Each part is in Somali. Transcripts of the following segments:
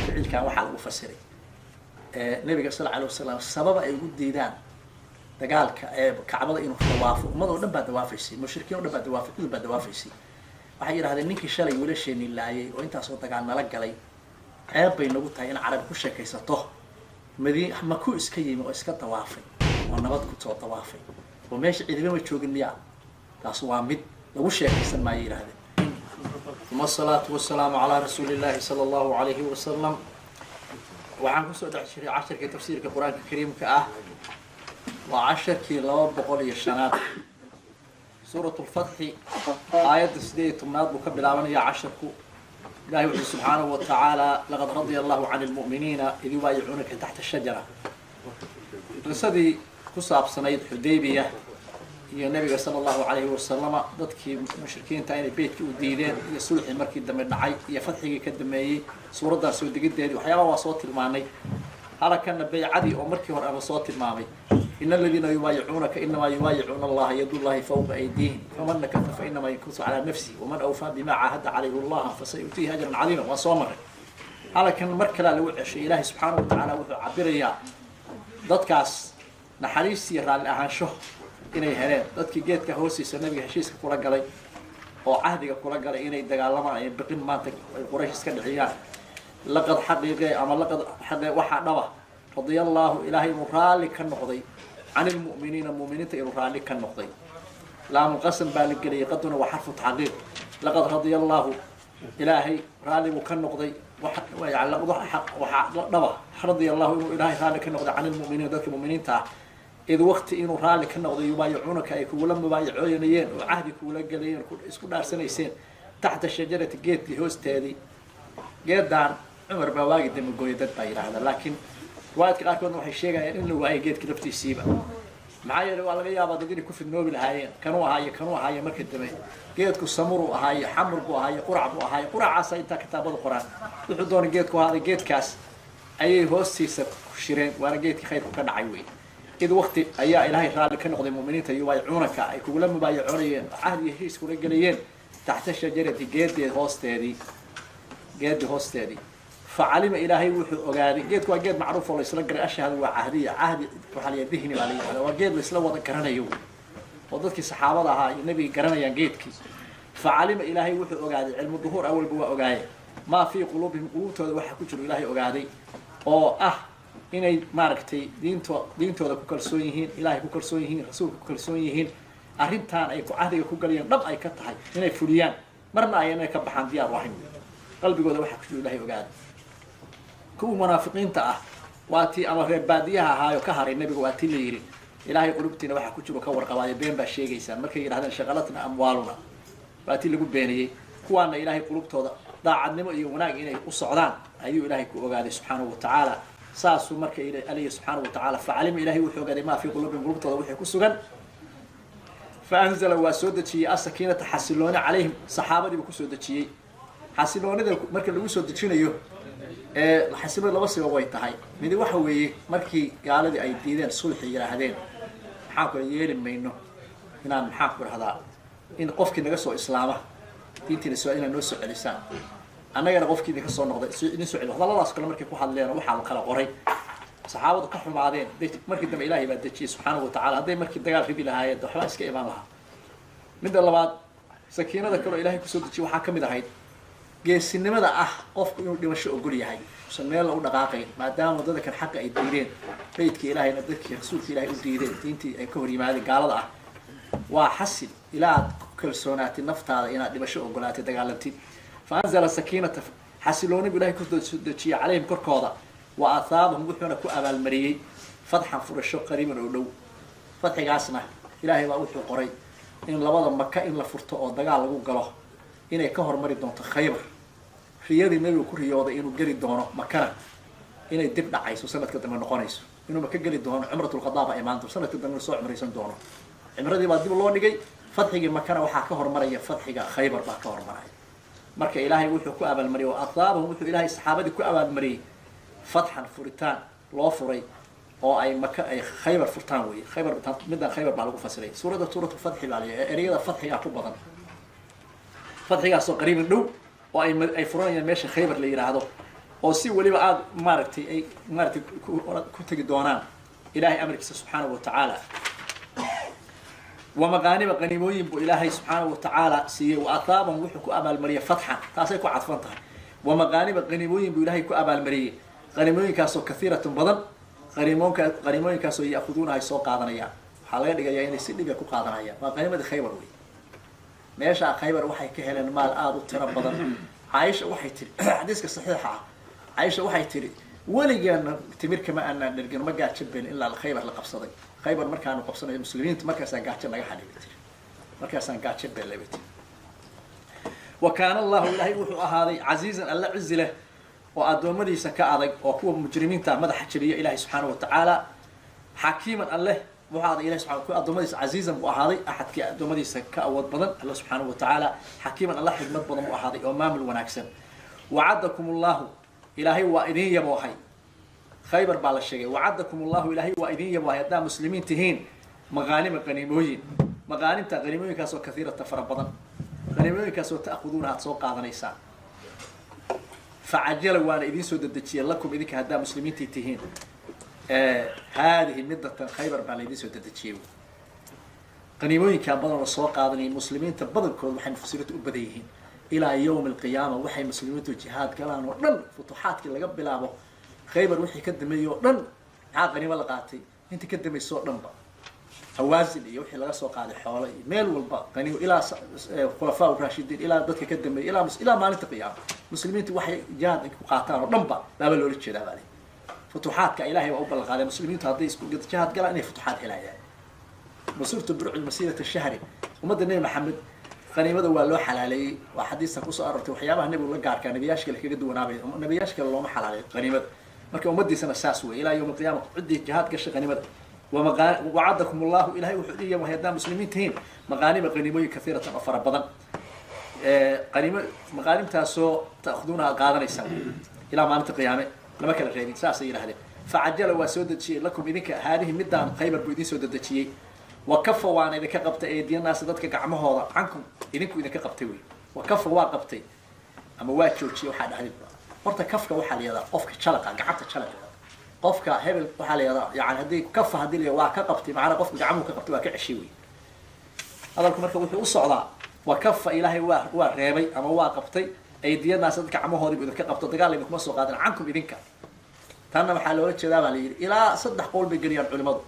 Ficilkan waxaa lagu fasiray nabiga sal alay wasalam sababa ay ugu diidaan dagaalka ee Kacbada inuu dawaafo. Ummad oo dhan baa dawaafaysay, mushrikiin o dhan baa dawaafay, cudub baa dawaafaysay. Waxay yidhahdeen ninkii shalay wiilasheeni laayay oo intaasoo dagaal nala galay, ceeb bay nagu tahay in Carabi ku sheekaysato madi Makuu iska yimi oo iska dawaafay oo nabad kusoo dawaafay oo meesha ciidamama joogin miyaa? Taas waa mid lagu sheekaysan maayo, yidhahdeen. Uma asalaatu wasalaamu calaa rasuuli llahi sala allahu alayhi wasalam. Waxaan kusoo dhex jiray casharkii tafsiirka Qur-aanka Kariimka ah. Waa casharkii 205aad. Suurat Lfatxi aayadda 18aad buu ka bilaabanaya casharku. Ilahay wuxuu subxaanahu wa tacaala: laqad radia allahu can lmu'miniina id yubaayicuunaka taxta shajara. Qisadii ku saabsanayd Xudaybiya iyo nabiga sala allahu alayhi wasalama, dadkii mushrikiinta inay beytkii u diideen, iyo sulxii markii dambe dhacay, iyo fatxigii ka dameeyey, suuraddaa soo degideedii, waxyaabaha waa soo tilmaanay. Halakana baycadii oo markii hore ama soo tilmaamay: in aladiina yubaayicuunaka inamaa yubaayicuuna allaha yadullahi fawqa aydiihim, faman nakata fainamaa yankusu calaa nafsihi, waman awfaa bima caahada calayhi allaha fasayutiihi ajran cadiima. Waa soo maray. Halakan mar kalea lagu ceshay. Ilaahay subxaana wa tacaala wuxuu cabirayaa dadkaas naxariis iyo raalli ahaansho inay heleen, dadkii geedka hoostiisa nabiga heshiiska kula galay oo cahdiga kula galay inay dagaalamaan ay biqin maanta ay Quraysh iska dhiciyaan. Laqad xaqiiqe ama laqad xaqee, waxaa dhaba, radia allahu, Ilaahay inuu raalli ka noqday, can ilmu'miniina, mu'miniinta inuu raalli ka noqday. Laamulqasam baa la geliyay, qaduna waa xarfu taxqiiq. Laqad radia allahu, Ilaahay raalli buu ka noqday. Waxaa dhaba radia allahu, inuu Ilaahay raalli ka noqday, can ilmu'miniina, dadka mu'miniinta ah, id waqti inuu raalli ka noqday, yubaayicuunaka, ay kugula mubaayacoonayeen oo cahdi kugula gelayeen, isku dhaarsanayseen, taxta shajarati, geedkii hoosteedii. Geedaan Cumar baa waagi dambe gooya dad baa yidhaahda, laakiin riwaayadka qaarkoodna waxay sheegayaan in la waayay geedka laftiisiiba. Maxaa yeele, waa laga yaabaa dad inay ku fidnoobi lahaayeen, kanuu ahaaye, kanuu ahaaye. Marka dambe geedku samuruu ahaaye, xamur buu ahaaye, qurac buu ahaaye, quracaasa intaa kitaabada qoraan. Wuxuu doonay geedku ahaaday, geedkaas ayay hoostiisa ku shireen, waana geedkii khayrku ka dhacay wey. Id waqti ayaa Ilaahay raalli ka noqday mu'miniinta, yubaayicuunaka, ay kugula mubaayacoonayeen, cahdi heshiis kula gelayeen, taxta shajarati, geedeed hoosteedii, geedii hoosteedii. Facalima, Ilaahay wuxuu ogaaday. Geedku waa geed macruuf oo la isla garay. Ashhadu waa cahdiya, cahdi waxaa la yidhaha dihni baa la yidhahda. Waa geed la isla wada garanayo oo dadkii saxaabada ahaa iyo nebiga garanayaan geedkii. Facalima, Ilaahay wuxuu ogaaday, cilmu duhuur awalba waa ogaaye, maa fii quluubihim, quluubtooda waxa ku jiro Ilaahay ogaaday, oo ah inay maaragtay diintooda ku kalsoon yihiin, Ilaahay ku kalsoon yihiin, Rasuulka ku kalsoon yihiin, arrintan ay ku cahdiga ku galayaan dhab ay ka tahay inay fuliyaan, marna ay inay ka baxaan diyaar u ahayn. Qalbigooda waxa ku jiro Ilaahay ogaaday. Kuwa munaafiqiinta ah waa tii ama reer baadiyaha ahaayo ka haray nabiga, waa tii la yidhi Ilaahay qulubtiina waxa ku jiro ka warqabaayo, been baa sheegaysaan markay yidhahdeen shaqalatna amwaaluna, waa tii lagu beeniyey. Kuwaana Ilaahay qulubtooda daacadnimo iyo wanaag inay u socdaan ayuu Ilaahay ku ogaaday subxaanahu wa tacaala. Saasuu marka alihi subxaanahu wa tacaala facalima, Ilahay wuxuu ogaaday, maa fii quluubihim, qulubtooda wixii ku sugan. Fa anzala, waa soo dejiyey, asakiinata, xasilooni, calayhim, saxaabadiibuu kusoo dejiyey. Xasiloonida marka lagu soo dejinayo ee xasilooni laba siba way tahay. Midi waxa weeye markii gaaladii ay diideen sulxi, yidhaahdeen maxaan kula yeeli mayno inaan, maxaan ku rahdaa, in qofkii naga soo islaama diintiina soo inaad noo soo celisaan, annagana qofkii idinka soo noqday idin soo celi. Hadalladaas kale markay ku hadleen oo waxaa la kala qoray, saxaabadu ka xumaadeen. Markii dambe Ilaahay baa dejiyey subxaanahu wa tacala. Hadday markii dagaal ridi lahaayeen, waxbaa iska imaan lahaa. Midda labaad, sakiinada kaleo Ilahay kusoo dejiyey waxaa ka mid ahayd geesinimada ah qofku inuu dhimasho ogol yahay, usan meel u dhaqaaqayn, maadaama waddada kan xaqa ay diideen, beytka Ilaahayna dadkii Rasuulka Ilahay u diideen, diintii ay ka hor yimaadeen gaalada ah. Waa xasil ilaa aad ku kalsoonaatid naftaada inaad dhimasho ogolaatid, dagaalantid. Fa anzala sakiinata, xasilooni buu Ilahay kusoo dejiyey, calayhim, korkooda, wa athaabahum, wuxuuna ku abaalmariyey, fatxan, furasho, qariiban, oo dhow. Fatxigaasna Ilaahay baa wuxuu qoray in labada Maka in la furto oo dagaal lagu galo inay ka hormari doonto Khaybar. Riyadii nabigu ku riyooday inuu geli doono Makana inay dib dhacayso, sanadka dambe noqonayso inuu Maka geli doono, cumratulqadaa baa imaan doon sanadka dambe, inuu soo cumraysan doono. Cimradii baa dib loo dhigay. Fatxigii Makana waxaa ka hormaraya fatxiga Khaybar baa ka hormaraya. Marka Ilaahay wuxuu ku abaalmariyey, wa athaabahum, wuxuu Ilaahay saxaabadii ku abaalmariyey, fatxan, furitaan loo furay oo ay Maka ay Khaybar furtaan wey. Khaybar middan Khaybar baa lagu fasiray. Suuradda suuratu fatxi baa la ereyada fatxigaa ku badan, fatxigaasoo qariiban dhow oo ay furanayaan meesha Khaybar la yidhaahdo. Oo si weliba aada maaragtay ay maaratay ku tegi doonaan Ilahay amarkiisa subxaanahu wa tacaala. Wamaqaaniba, qaniimooyin buu Ilaahay subxaanahu wa tacaala siiyey. Wa athaaban, wuxuu ku abaalmariyey fatxan, taasay ku cadfan tahay. Wamaqaaniba, qaniimooyin buu Ilaahay ku abaalmariyey, qaniimooyinkaasoo kathiiratun badan, qaniimoonka qaniimooyinkaasoo ya'khuduuna, ay soo qaadanayaan. Waxaa laga dhigayaa inay si dhiga ku qaadanayaan. Waa qaniimadii Khaybar wey. Meeshaa Khaybar waxay ka heleen maal aada u tiro badan. Caaisha waxay tiri, xadiiska saxiixa ah, Caaisha waxay tiri: "Weligeena timir kama aanaan dhergin, ma gaajo belin ilaa Khaybar la qabsaday. Khaybar markaanu qabsanayo muslimiinta, markaasaan gaajo naga xadhay," bay tiri, "markaasaan gaajo beellay," bay tiri. Wa kaana Allahu, Ilaahay wuxuu ahaaday, casiizan, alla cizi leh oo addoommadiisa ka adag oo kuwa mujrimiinta madaxa jabiya Ilahay subxaana wa tacaala. Xakiiman, alleh wuxuu ahaaday Ilahi subxana kuwa addoommadiisa, casiizan buu ahaaday, axadkii addoommadiisa ka awood badan Alla subxaana wa tacaala. Xakiiman, alla xikmad badan buu ahaaday oo maamul wanaagsan. Wacadakum Allahu, Ilaahay waa idin yaboohay. Khaybar baa la sheegay. Wacadakum Allahu, Ilaahay waa idin yaboohay haddaa muslimiin tihiin, maqaanima, qaniimooyin, maqaanimta, qaniimooyinkaasoo kathiirata, fara badan, qaniimooyinkaasoo ta'khuduuna, aada soo qaadanaysaan. Facajala, waana idiin soo dedejiyay, lakum, idinka haddaa muslimiintii tihiin, haadihi, midatan Khaybar baa laydin soo dedejiyey. Qaniimooyinkaa badan oo soo qaadanaya muslimiinta badankood, waxay mufasiriintu u badan yihiin ilaa yawmi alqiyaama waxay muslimiintu jihaad galaan oo dhan, futuuxaadkii laga bilaabo Khaybar wixii ka dambeeyey oo dhan, maxaa qaniimo la qaatay inta ka dambaysa oo dhanba, Hawaasin iyo wixii laga soo qaaday xoolo iyo meel walba qaniimo, ilaa khulafaa raashidiin, ilaa dadka ka dambeeyey, ilaa maalinta qiyaama, muslimiintu waxay jihaad ku qaataan oo dhan ba baaba loola jeedaa baa. Futuuxaadka Ilahay baa u ballan qaaday muslimiintu hadday isku jihaad galaan inay futuuxaad helayaan. Masurtu birucbi masiirata shahri. Ummadda Nebi Maxamed qaniimada waa loo xalaaleeyey. Waa xadiistan kusoo aroortay waxyaabaha nebigu la gaarkaa, nebiyaasha kale kaga duwanaabay. Nebiyaasha kale looma xalaaleeyo qaniimada. Marka ummadiisana saas wey, ilaa yawm alqiyaama ciddii jihaad gashay qaniimada. Wacadakum Allahu, Ilahay wuxuu idin yahay haddaa muslimiin tihiin, maqaanima, qaniimooyin, kathiiratan, oo fara badan, qaniimo, maqaanimtaasoo ta'khuduuna, aad qaadanaysaan ilaa maalinta qiyaame, lama kala reebin, saasay yidhahdeen. Facajala, waa soo dejiyey, lakum, idinka, haadihi, midaan Khaybar buu idin soo dedejiyey. Wa kafa, waana idinka qabtay, eediyanaasa, dadka gacmahooda, cankum, idinku idinka qabtay wey. Wa kafa, waa qabtay ama waa joojiyey waxaa dhahdid. Horta kafka waxaa la yihahdaa qofka jalaqa, gacanta jalaqa. Qofka hebel waxaa la yihahdaa, yani haddii kafa, haddii la waa ka qabtay, macnaa qofka gacmuhu ka qabtay, waa ka ceshay wey. Hadalku marka wuxuu u socdaa: wa kafa, Ilaahay waa reebay ama waa qabtay, aydiyanaas, dadka gacmahoodii buu idinka qabto, dagaal idinkuma soo qaadin, cankum, idinka. Tanna waxaa loola jeedaa baa la yidhi, ilaa saddex qowl bay geliyaan culimadu.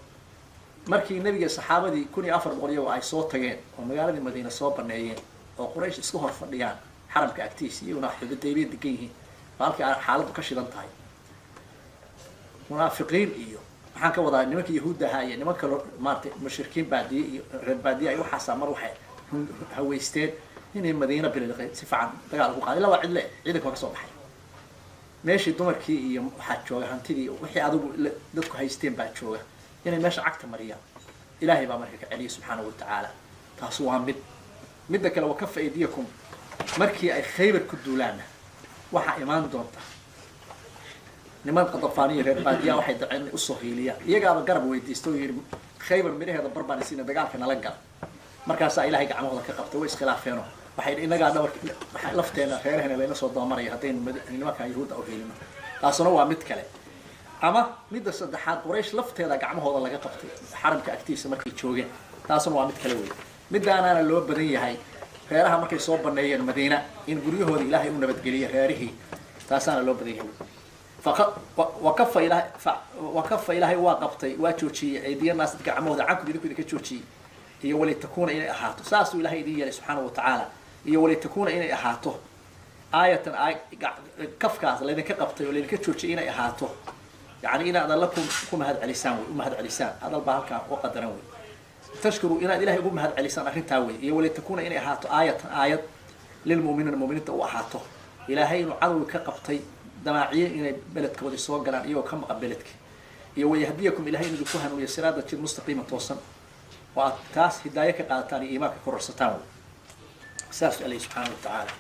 Markii nebiga saxaabadii 1400 iyagoo ay soo tageen oo magaaladii Madiina soo baneeyeen oo Quraysh isku hor fadhiyaan xaramka agtiisa, iyaguna Xudaybiya degan yihiin, waa halkii xaaladdu ka shidan tahay. Munaafiqiin iyo maxaan ka wadaa, nimanka yahuudda ahaa iyo niman kaloo maaratay mushrikiin baadiye iyo reer baadiye ay waxaasaa mar waxay haweysteen inay Madiina bililiqay si fiican dagaal ugu qaada. Ilaa waa cidle, ciidanka waa ka soo baxay meeshii, dumarkii iyo waxaa jooga hantidii, wixii adigu dadku haysteen baa jooga, inay meesha cagta mariyaan. Ilaahay baa marka ka celiyay subxaanahu wa tacaala. Taas waa mid. Midda kale, wakafa aydiyakum, markii ay Khaybar ku duulaanna waxaa imaan doonta niman Qadafaaniyo reer baadiyaa, waxay daceen inay usoo hiiliyaan. Iyagaaba garab weydiista oo yidhi: "Khaybar midhaheeda bar baan isiina, dagaalka nala gala." Markaasaa Ilahay gacmahooda ka qabtay. Way iskhilaafeeno waxay inagaa dhabar lafteena reeraheena layna soo dabamaraya haddaynu nimankan yahuudda u hiilino. Taasuna waa mid kale. Ama midda saddexaad, Quraysh lafteeda gacmahooda laga qabtay xaramka agtiisa markay joogeen. Taasuna waa mid kale wey. Midaanaana loo badan yahay, reeraha markay soo baneeyeen Madiina in guryahooda Ilaahay u nabadgeliya reerihii, taasaana loo badan yahay. Wakafa ilahay, wakafa, Ilaahay waa qabtay, waa joojiyey, aydiyanaas, dadka gacmahooda, cankum, idinku idinka joojiyey. Iyo walitakuuna, inay ahaato, saasuu Ilahay idin yeelay subxaana wa tacaala. Iyo walitakuuna, inay ahaato, aayatan, kafkaas laydinka qabtay oo laydinka joojiyay inay ahaato, yani inaad Alla ku mahad celisaan wey, u mahad celisaan. Hadal baa halkaa u qadaran wey. Tashkuru, inaad Ilahay ugu mahad celisaan arrintaa wey. Iyo walitakuuna, inay ahaato, aayatan, aayad, lilmu'miniina, muminiinta u ahaato, Ilaahay inuu cadowgi ka qabtay damaaciye inay beledkoodii soo galaan iyagoo ka maqan beledki. Iyo wayahdiyakum, Ilahay inuu idinku hanuuniyo, siraada, jid, mustaqiima, toosan, oo aad taas hidaayo ka qaadataan iyo iimaanka kororsataan wey. Saas alay subxaana wa tacaala.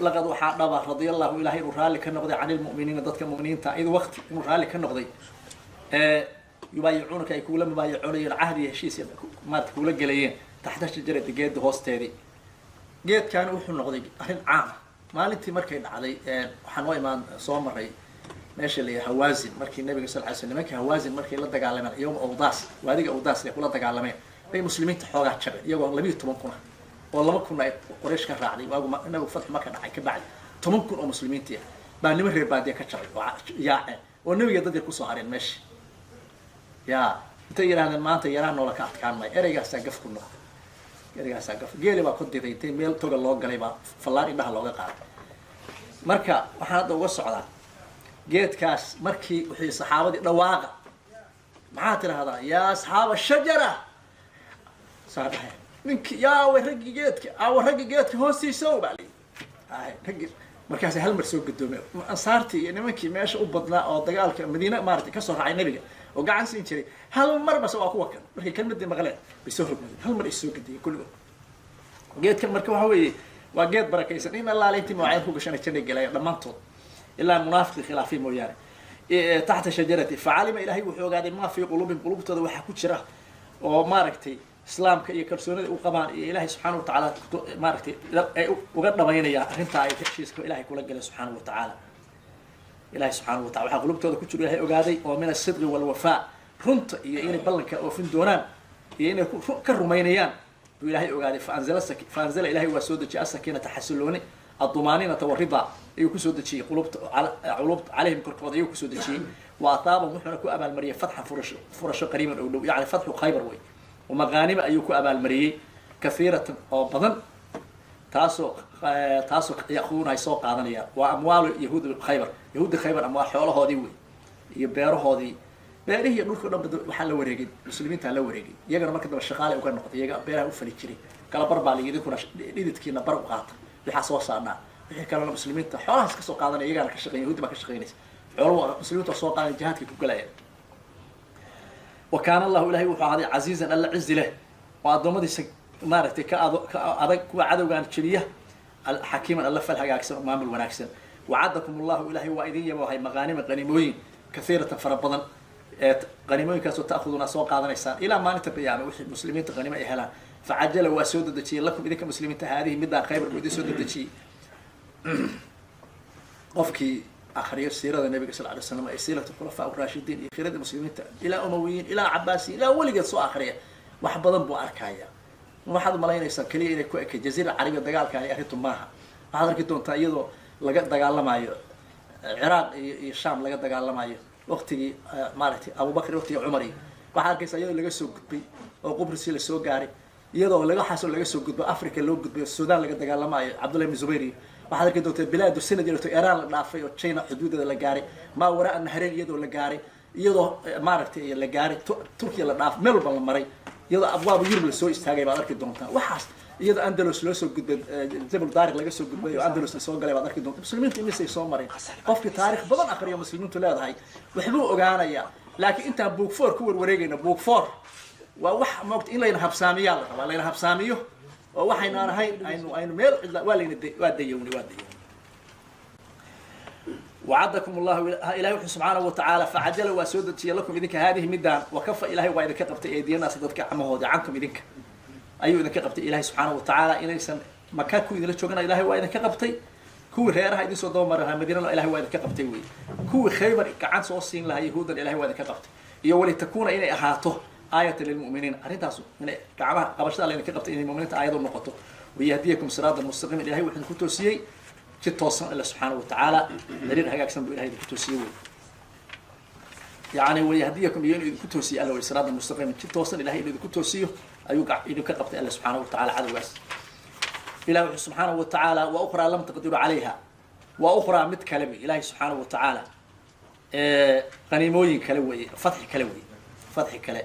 Laqad, waxaa dhaba, radia Allahu, Ilahay inuu raalli ka noqday, can ilmu'miniina, dadka mu'miniinta, id waqti inuu raalli ka noqday, yubaayicuunaka, ay kuula mubaayacoonayeen, cahdi iyo heshiis maarata kuula gelayeen, taxta shajarati, geeda hoosteedii. Geedkaani wuxuu noqday arrin caama. Maalintii markay dhacday waxaan noo imaan soo maray meesha la yidhaha Hawaazin, markii nabiga sal ly slam nimanka Hawaazin markay la dagaalameen yowma Awdaas, waadiga Awdaas ay kula dagaalameen, bay muslimiinta xoogaa jabeen iyagoo 12,000 ah oo 2,000 ay Quraysh ka raacday. Waagu nabigu fatxu marka dhacay ka bacdi 10,000 oo muslimiintii ah baa niman reer baadiya ka jabay oo yaaceen oo nabiga dad yar kusoo hareen meesha. Yaa intay yidhahdeen maanta yaraan noola ka adkaan maayo, ereygaasaa gaf ku noqday, ereygaasaa gaf. Geeli baa ku diray, intay meel toga loo galay baa fallaar indhaha looga qaaday. Marka waxaan hadda uga socdaa geedkaas markii wixii saxaabadii dhawaaqa, maxaa tidahdaa yaa asxaaba shajara, saa dhahay ninkii yaa raggii geedka, aawa raggii geedka hoostiisa baa layihi. Hay raggii markaasay hal mar soo gadoomeen ansaartii iyo nimankii meesha u badnaa oo dagaalka Madiine maaragtay kasoo raacay nabiga oo gacan siin jiray. Hal mar base waa kuwa kan markay kelmadii maqleen bay soo rogmadeen, hal mar ay soo gadiyeen kulligood. Geedkan marka waxa weeye waa geed barakaysan, in allaale intii mawacid ku gashana jannay galaya dhammaantood ilaa munaafiqi khilaafi mooyaane. Taxta shajarati facalima, ilaahay wuxuu ogaaday maa fii quluubihim, qulubtooda waxaa ku jira oo maaragtay islaamka iyo kalsoonida u qabaan iyo ilaahay subxaana watacaala maaragtay ay uga dhamaynayaan arrintaa ay heshiiska ilaahay kula galeen subxaana wa tacaala. Ilahay subxaana wa tacala waxaa qulubtooda ku jiro ilahay ogaaday oo min asidqi walwafaa, runta iyo inay ballanka oofin doonaan iyo inay ka rumaynayaan buu ilaahay ogaaday. Faanzala, ilahay waa soo dejiyay asakiinata, xasilooni, addumaaninata warida ayuu kusoo dejiyey qulubta qulubta calayhim, korkooda ayuu kusoo dejiyey. Wa ataabahum, wuxuuna ku abaalmariyey fatxan, furasho qariiban oo dhow, yacni fatxu Khaybar wey, wamaqaanima ayuu ku abaalmariyey kahiiratan oo badan, taasoo ya'khuduuna ay soo qaadanayaan. Waa amwaalu yahuud Khaybar, yahuudda Khaybar amwaa xoolahoodii wey iyo beerahoodii, beerihii iyo dhulka o dhan ba waxaa la wareegay muslimiintaa la wareegay. Iyagana marka dambe shaqaale uga noqday, iyaga beeraha u fali jiray. Kala bar baa la yidhi, idinkuna dhididkiina bar u qaata waxaa soo saarnaa, wixii kalena muslimiinta xoolahaas kasoo qaadanaya, iyagaana ka shaqeyn, yahuudi baa ka shaqeynaysa, xooluhu muslimiinta soo qaadanaya, jihaadkay ku galayaan. Wa kaana Allahu, ilahay wuxuu ahaaday casiizan, alla cizi leh oo addoommadiisa maaragtay ka adag kuwa cadowgaan jebiya, xakiiman, alla fal hagaagsan oo maamul wanaagsan. Wacadakum Allahu, ilahay waa idin yaboohay maqaanima, qanimooyin, kahiiratan fara badan, ee qanimooyinkaasoo ta'khuduuna soo qaadanaysaan ilaa maalinta qiyaame wixii muslimiinta qanimo ay helaan. Facajala, waa soo dedejiyey lakum idinka muslimiinta haadihi middaa Khaybar buu idin soo dedejiyey. Qofkii akriyo siirada nabiga sal lay slam ee siiratu khulafaa raashidiin iyo khiirada muslimiinta ilaa Umawiyiin ilaa Cabaasiyiin ilaa weligeed soo akriya, wax badan buu arkaya. Waxaad malaynaysaa keliya inay ku ekay Jaziira Carabiya dagaalkaani, arrintu maaha. Waxaad arki doontaa iyadoo laga dagaalamayo Ciraaq iyo Sham laga dagaalamayo waqtigii maaragtay Abubakr, waqtigii Cumar, iyo waxaad arkaysaa iyadoo laga soo gudbay oo Qubrisi lasoo gaaray, iyadoo laga xaasoo laga soo gudbo Africa loo gudbay oo Sudan laga dagaalamayo Cabdullahi ibn Zubayr. Iyo waxaad arki doontaa bilaadu sanad yarto Iran la dhaafay oo China xuduudeeda la gaaray, maa waraa nahreen iyadoo la gaaray, iyadoo maaragtay la gaaray Turkiya la dhaafay, meel walba la maray, iyadoo abwaaba Yurub lasoo istaagay baad arki doontaa. Waxaas iyadoo Andalus loo soo gudbay, Jabal Daariq laga soo gudbay oo Andalus lasoo galay baad arki doontaa. Muslimiintu imisay soo mareen? Qofkii taarikh badan aqriyo muslimiintu leedahay waxbuu ogaanayaa. Laakiin intaan buug four ku warwareegayno, buug four waa wax moogta in layna habsaamiyaa la rabaa, layna habsaamiyo oo waxaynaan ahayn aynu meel cidla waa layna waa dayowni, waa dayowni. Wacadakum Allahu, ilahay wuxuu subxaanahu watacaala facajala, waa soo dejiyay lakum idinka haadihi midaan. Wakafa, ilahay waa idinka qabtay eediyanaas dadka camahooda, cankum idinka ayuu idinka qabtay ilahay subxaanahu watacaala inaysan maka ku idinla joogana ilahay waa idinka qabtay. Kuwii reeraha idin soo dabamari lahaa Madiinana ilahay waa idinka qabtay wey. Kuwii Khaybar gacan soo siin lahaa yahuudan ilahay waa idinka qabtay. Iyo walitakuuna, inay ahaato aayatan lilmu'miniin, arrintaas inay gacmaha qabashada laydinka qabtay inay mu'miniinta aayad u noqoto. Wayahdiyakum siraatan mustaqiim, ilahay wuxuu idinku toosiyey jid toosan alla subxaanahu watacaala, dariiq hagaagsan buu ilahay idinku toosiyey wey. Yani wayahdiyakum, iyo inuu idinku toosiyo alla wey siraatan mustaqiim, jid toosan ilahay inuu idinku toosiyo ayuu idinka qabtay alla subxaanahu watacaala cadowgaas. Ilahi wuxuu subxaanahu watacaala wa ukhraa lam taqdiru calayha, wa ukhraa mid kale wey ilahi subxaanahu watacaala qaniimooyin kale weeye, fatxi kale wey, fatxi kale.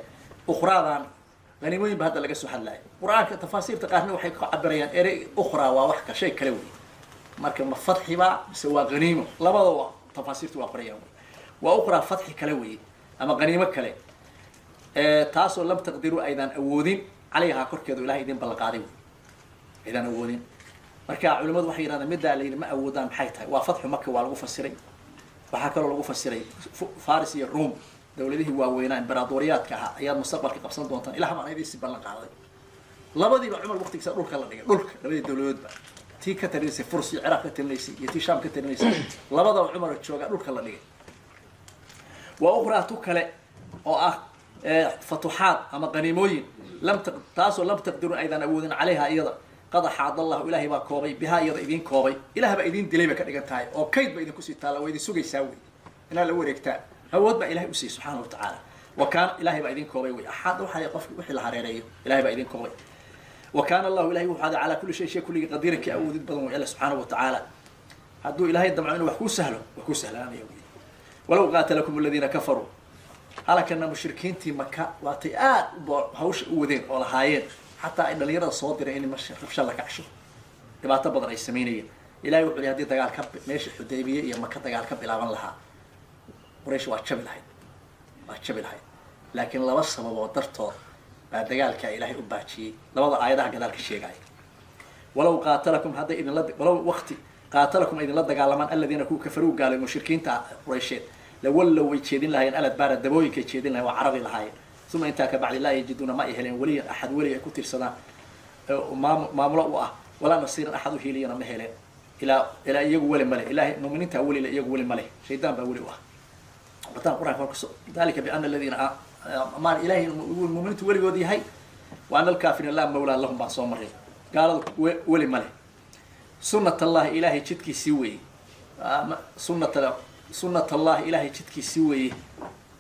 Ukhraadan qaniimooyin ba hadda laga soo hadlaayo. Qur-aanka tafaasiirta qaarna waxay ku cabirayaan erey ukhraa waa wax ka shay kale wey. Marka ma fatxiba mise waa qaniimo? Labadaba tafaasiirtu waa qorayaan. Waa ukhraa, fatxi kale weeye ama qaniimo kale, taasoo lam taqdiruu aydaan awoodin calayhaa korkeedu ilahay idin ballanqaaday wey, aydaan awoodin. Marka culimadu waxay yidhahdeen middaa la yidhi ma awoodaan maxay tahay? Waa fatxu Maka waa lagu fasiray. Waxaa kaloo lagu fasiray Faris iyo Ruum, dawladihii waaweynaa imberaadoriyaadka ahaa ayaad mustaqbalka qabsan doontaan, ilaah baan idiinsi ballan qaaday. Labadiiba Cumar waqtigiisa dhulka la dhigay, dhulka labadii dawladoodba. Tii ka talinaysay Furs iyo Ciraaq ka talinaysay iyo tii Shaam ka talinaysay, labadaba Cumar jooga dhulka la dhigay. Waa ukhraa tu kale oo ah fatuxaad ama qaniimooyin lam taasoo lam taqdirun aydan awoodin calayha iyada. Qad axaad Allahu, Ilaahay baa koobay, bihaa iyada idiin koobay. Ilaah baa idiin dilay bay ka dhigan tahay, oo kayd ba idinku sii taalla, waa idin sugaysaa wey inaad la wareegtaan. Awood baa Ilahay u siiyey subxaana wa tacaala. Wa kaana, Ilahay baa idin koobay wey. Axaad waxaa qofki wixii la hareereeyo, Ilahay baa idin koobay. Wa kaana Allahu, Ilahay wuxuu aday, calaa kulli shay, shay kulligii, qadiiran, kii awoodid badan wey Alla subxaana wa tacaala. Hadduu Ilaahay damco inuu wax kuu sahlo, wax kuu sahlaanaya wey. Walow qaatalakum aladiina kafaruu. Halakana mushrikiintii Maka waatay aad hawsha u wadeen oo lahaayeen, xataa ay dhalinyarada soo direen in rabsha la kacsho, dhibaato badan ay samaynayeen. Ilahay wuxuu hadii dagaal ka meesha Xudaybiye iyo Maka dagaal ka bilaaban lahaa, Quraysh waa jabi lahayd, waa jabi lahayd. Laakiin laba sababood dartood baa dagaalkaa Ilaahay u baajiyey, labada aayadaha gadaal ka sheegaya. Walow qaatalakum, hadday idinla, walow waqti qaatalakum idinla dagaalamaan, aladiina kuwa kafaruu gaalay, mushrikiinta Quraysheed, lawallow way jeedin lahaayeen, aladbaara dabooyinkay jeedin lahayen, waa carari lahaayeen. Uma intaa ka bacdi laa yajiduuna ma ay heleen weliyan, axad weli ay ku tiirsadaan, maamulo u ah, walaa nasiiran, axad u hiiliyana ma heleen. Ilaa iyagu weli male, Ilahay muminiinta weli le, iyagu weli male, shaydaan baa weli u ah. Bataan Qur'anka marka dalika biana aladiina maan Ilahay muminiintu weligood yahay, wa ana alkaafiriina laa mawlaa lahum baan soo maray. Gaaladu weli male. Sunat Allahi, Ilaahay jidkiisii weeye. Sunat Allahi, Ilaahay jidkiisii weeye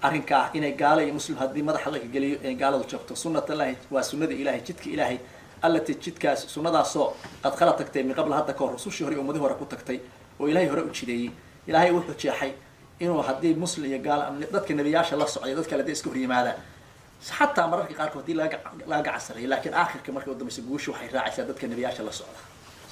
arrinkaa, inay gaalo iyo muslim haddii madaxa laga geliyo inay gaaladu jabto. Sunat Allahi waa sunada Ilahay, jidka Ilaahay, allati jidkaas sunnadaasoo qad khala tagtay min qabla, hadda ka hor, rusushii hore, ummadii hore ku tagtay oo Ilahay hore u jideeyey. Ilaahay wuxuu jeexay inuu haddii muslim iyo gaalo dadka nebiyaasha la socday, dad kale hadday iska hor yimaadaan, xataa mararka qaarkood hadii laga gacan sareeyo, laakiin aakhirka marka u dambaysa guusha waxay raacaysaa dadka nebiyaasha la socda.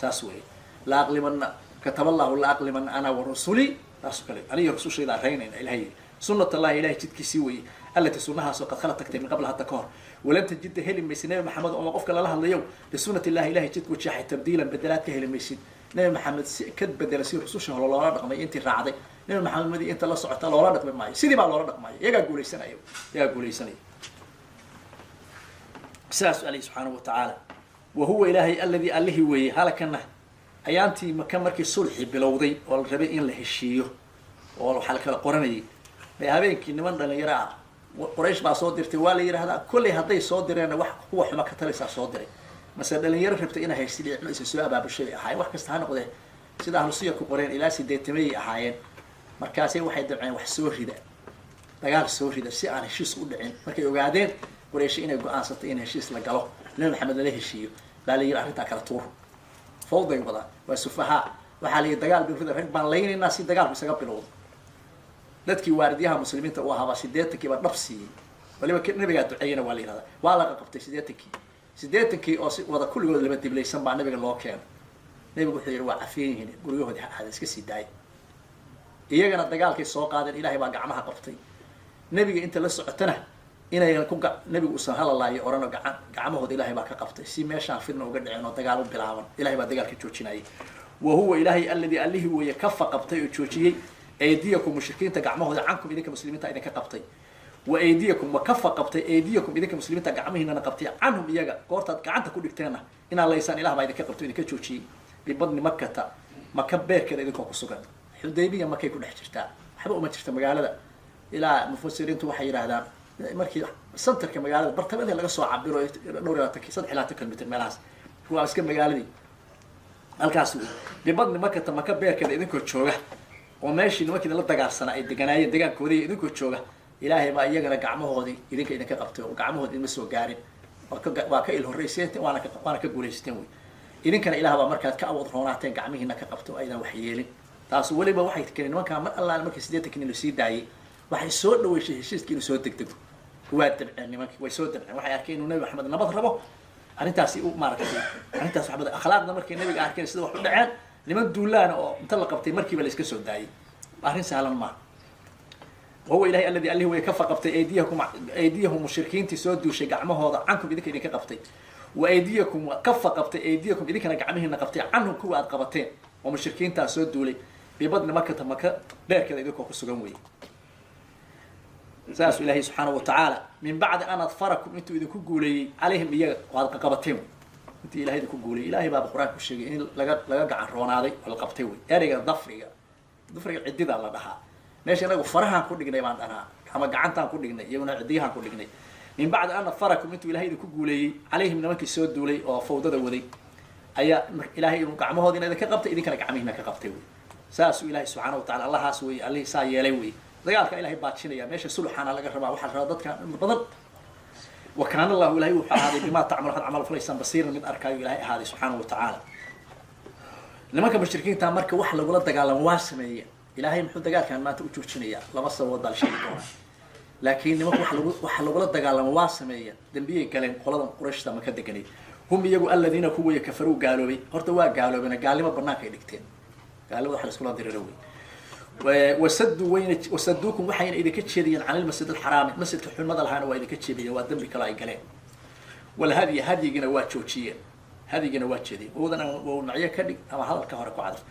Saas weeye. La aqlimana kataba Allahu la aqlimana ana wa rusuli, taasoo kale aniga rusushaydaa raynayna. Ilahay yidhi sunat Allahi, Ilahay jidkiisii weeye, allati sunnahaasoo qad khala tagtay min qabla, hadda ka hor. Walan tajida, heli maysid, Nebi Maxamed ama qofka lala hadlayo, lisunat Illahi, Ilahay jidku jeexay, tabdiilan, bedelaad ka heli maysid. Nebi Maxamed si ka bedela si rususha hore loola dhaqmay, intii raacday Nebi Maxamed inta la socota loola dhaqmi maayo, sidii baa loola dhaqmaayo. Iyagaa guulaysanaya, iyagaa guulaysanaya. Sidaas alih subxaanahu wa tacaala. Wa huwa Ilaahay alladii, allihii weeye. Halakana ayaantii Maka markii sulxi bilowday oo la rabay in la heshiiyo oo waxaa la kala qoranayay, bay habeenkii niman dhalinyaro ah Quraysh baa soo dirtay, waa la yidhahdaa. Kollay hadday soo direenna wax kuwa xuma ka talaysaa soo diray, mase dhalinyaro rabtay inay haysi dhicmo isa soo abaabushay bay ahaayeen. Wax kasta ha noqdee, sida ahlu siyarku qoreen, ilaa 80meeyay ahaayeen. Markaasay waxay damceen wax soo rida, dagaal soo rida, si aan heshiis u dhicin. Markay ogaadeen Quraysh inay go-aansatay in heshiis la galo, Nabi Maxamed lala heshiiyo, baa la yidhi arrintaa kala tuur, fawday wadaan, waa sufahaa. Waxaa la yidhi dagaal bin rida, rag baan laynaynaa si dagaalku isaga bilowdo. Dadkii waaridiyaha muslimiinta u ahaabaa 80kii baa dhab siiyey, waliba nabigaa duceeyena waa la yihahdaa. Waa laga qabtay 80kii, 80kii oo si wada kulligood laba diblaysan baa nabiga loo keenay. Nabigu wuxuu yidhi waa cafiyan yihiin, guryahoodii ha ahaada, iska sii daaya. Iyagana dagaalkay soo qaadeen, Ilaahay baa gacmaha qabtay. Nebiga inta la socotana inayan ku nebigu uusan halalaayo orano, gacan gacmahooda Ilahay baa ka qabtay si meeshaan fidna uga dhicin oo dagaal u bilaaban. Ilahay baa dagaalka joojinayay. Wa huwa Ilaahay alladii, allihii weeye, kafa qabtay oo joojiyey aydiyakum, mushrikiinta gacmahooda, cankum, idinka muslimiinta idinka qabtay. Wa aydiyakum, wa kafa qabtay aydiyakum, idinka muslimiinta gacmihiinana qabtay, canhum iyaga, goortaad gacanta ku dhigteenna inaad laysaan Ilah baa idinka qabtay o idinka joojiyey. Bibadni Makata, Maka beerkeeda idinkoo ku sugan. Xudaybiya Makay ku dhex jirtaa, waxba uma jirta magaalada. Ilaa mufasiriintu waxay yidhaahdaan markii centerka magaalada bartamadii laga soo cabiro dhowr iyo labaatan, 23 kilomitr meelahaas waa iska magaaladii halkaas wey. Bibadni Makata, Maka beerkeeda idinkoo jooga oo meeshii nimankii la dagaalsanaa ay deganaayeen degaankoodii idinkoo jooga, Ilaahay baa iyagana gacmahoodii idinka idinka qabtay oo gacmahoodi idinma soo gaarin. Waa ka il horrayseenten, waana ka guulaysateen wey. Idinkana Ilaah baa markaad ka awood roonaateen gacmihiina ka qabtay oo aydan wax yeelin. Taas weliba waxay keeneen nimankaa mar allaale markii 80kii nin lasii daayey, waxay soo dhaweyshay heshiiskii inuu soo degdego. Waa dabceen nimankii, way soo dabceen. Waxay arkeen inuu Nabi Maxamed nabad rabo. Arrintaasi u maaragtay arrintaas wax badan akhlaaqda markay nabiga arkeen sida wax u dhaceen, niman duulaana oo inta la qabtay markiiba la iska soo daayay, arrin sahlan maaha. Wahuwa Ilahay alladii, allihi way, kafa qabtay aydiyakum, aydiyahum, mushrikiintii soo duushay gacmahooda, cankum, idinka idinka qabtay. Wa aydiyakum, kafa qabtay aydiyakum, idinkana gacmihiina qabtay, canhum, kuwa aad qabateen oo mushrikiintaa soo duulay, bibadni Makata, Maka dheerkeeda idinkoo ku sugan weeye. Saasuu Ilaahay subxaana wa tacaala min bacdi an adfarakum, intuu idinku guuleeyey, calayhim, iyaga oo aad qaqabateen. Intii Ilahay idinku guuliyay, Ilahay baaba Qur-aanka ku sheegay in laga gacan roonaaday oo la qabtay wey. Ereyga dafriga, dafriga ciddida la dhahaa. Meesha inagu farahaan ku dhignay baan dhahnaa ama gacantaan ku dhignay, iyaguna ciddiyahaan ku dhignay. Min bacdi an nadfarakum, intuu Ilahay idinku guuleeyey, calayhim, nimankii soo duulay oo fawdada waday, ayaa Ilahay inuu gacmahoodiina idinka qabtay, idinkana gacmihiina ka qabtay wey. Saasuu Ilahay subxaana wa tacala, Allahaas wey Allihii saa yeelay wey. Dagaalka Ilahay baajinaya, meesha suluxaana laga rabaa. Waxaa la rabaa dadka badan. Wa kaana Allahu, Ilahay wuxuu ahaaday, bimaa tacmal, waxaad camal falaysaan, basiiran, mid arkaayo Ilahay ahaaday subxaana wa tacaala. Nimanka mushrikiinta marka wax lagula dagaalamo waa sameeyeen. Ilaahay muxuu dagaalkan maanta u joojinayaa? Laba sababood baa la sheegi doonaa, laakiin nimanka waxa lagula dagaalamo waa sameeyeen, dembiyay galeen. Qoladan Qurayshta maka deganay, hum iyagu aladiina kuwaya kafaruu gaaloobay. Horta waa gaaloobeen, gaalnimo banaanka ay dhigteen. Gaalnimada waxa la iskula diriro wey. Wasaduu wayna, wasaduukum, waxayna idinka jeediyeen, can ilmasjid alxaraami, masjidka xurmada lahaana waa idinka jeediyeen. Waa dembi kaloo ay galeen. Walhadyi, hadyigina waa joojiyeen, hadyigina waa jeediyeen. Wadan macyo ka dhig ama hadalka hore ku cadaf.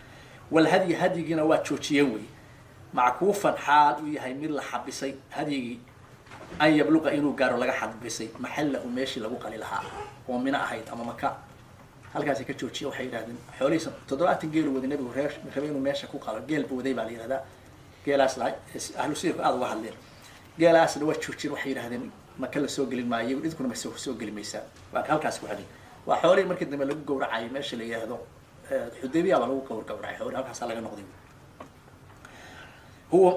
Walhadyi, hadyigina waa joojiyeen wey. Mackuufan, xaal uu yahay mid la xabisay hadyigii, an yabluqa, inuu gaaro laga xabisay, maxallahu, meeshii lagu qali lahaa oo Mino ahayd ama Maka. Halkaasay ka joojiye. Waxay yidhahdeen xoolihiisa 70 geelu waday nabigu, reer rabay inuu meesha ku qalo. Geel bu waday baa la yihahdaa geelaas lahay. Ahlu siirku aada uga hadleen. Geelaasna waa joojiyeen. Waxay yidhahdeen Maka la soo gelin maayo, idinkuna ma soo geli maysaa. Waa halkaas ku xadhin. Waa xoolihii markii dambe lagu gawracayay meesha la yihahdo Xudaybiya baa lagu gawracay xoolihi. Halkaasaa laga noqday. Huwa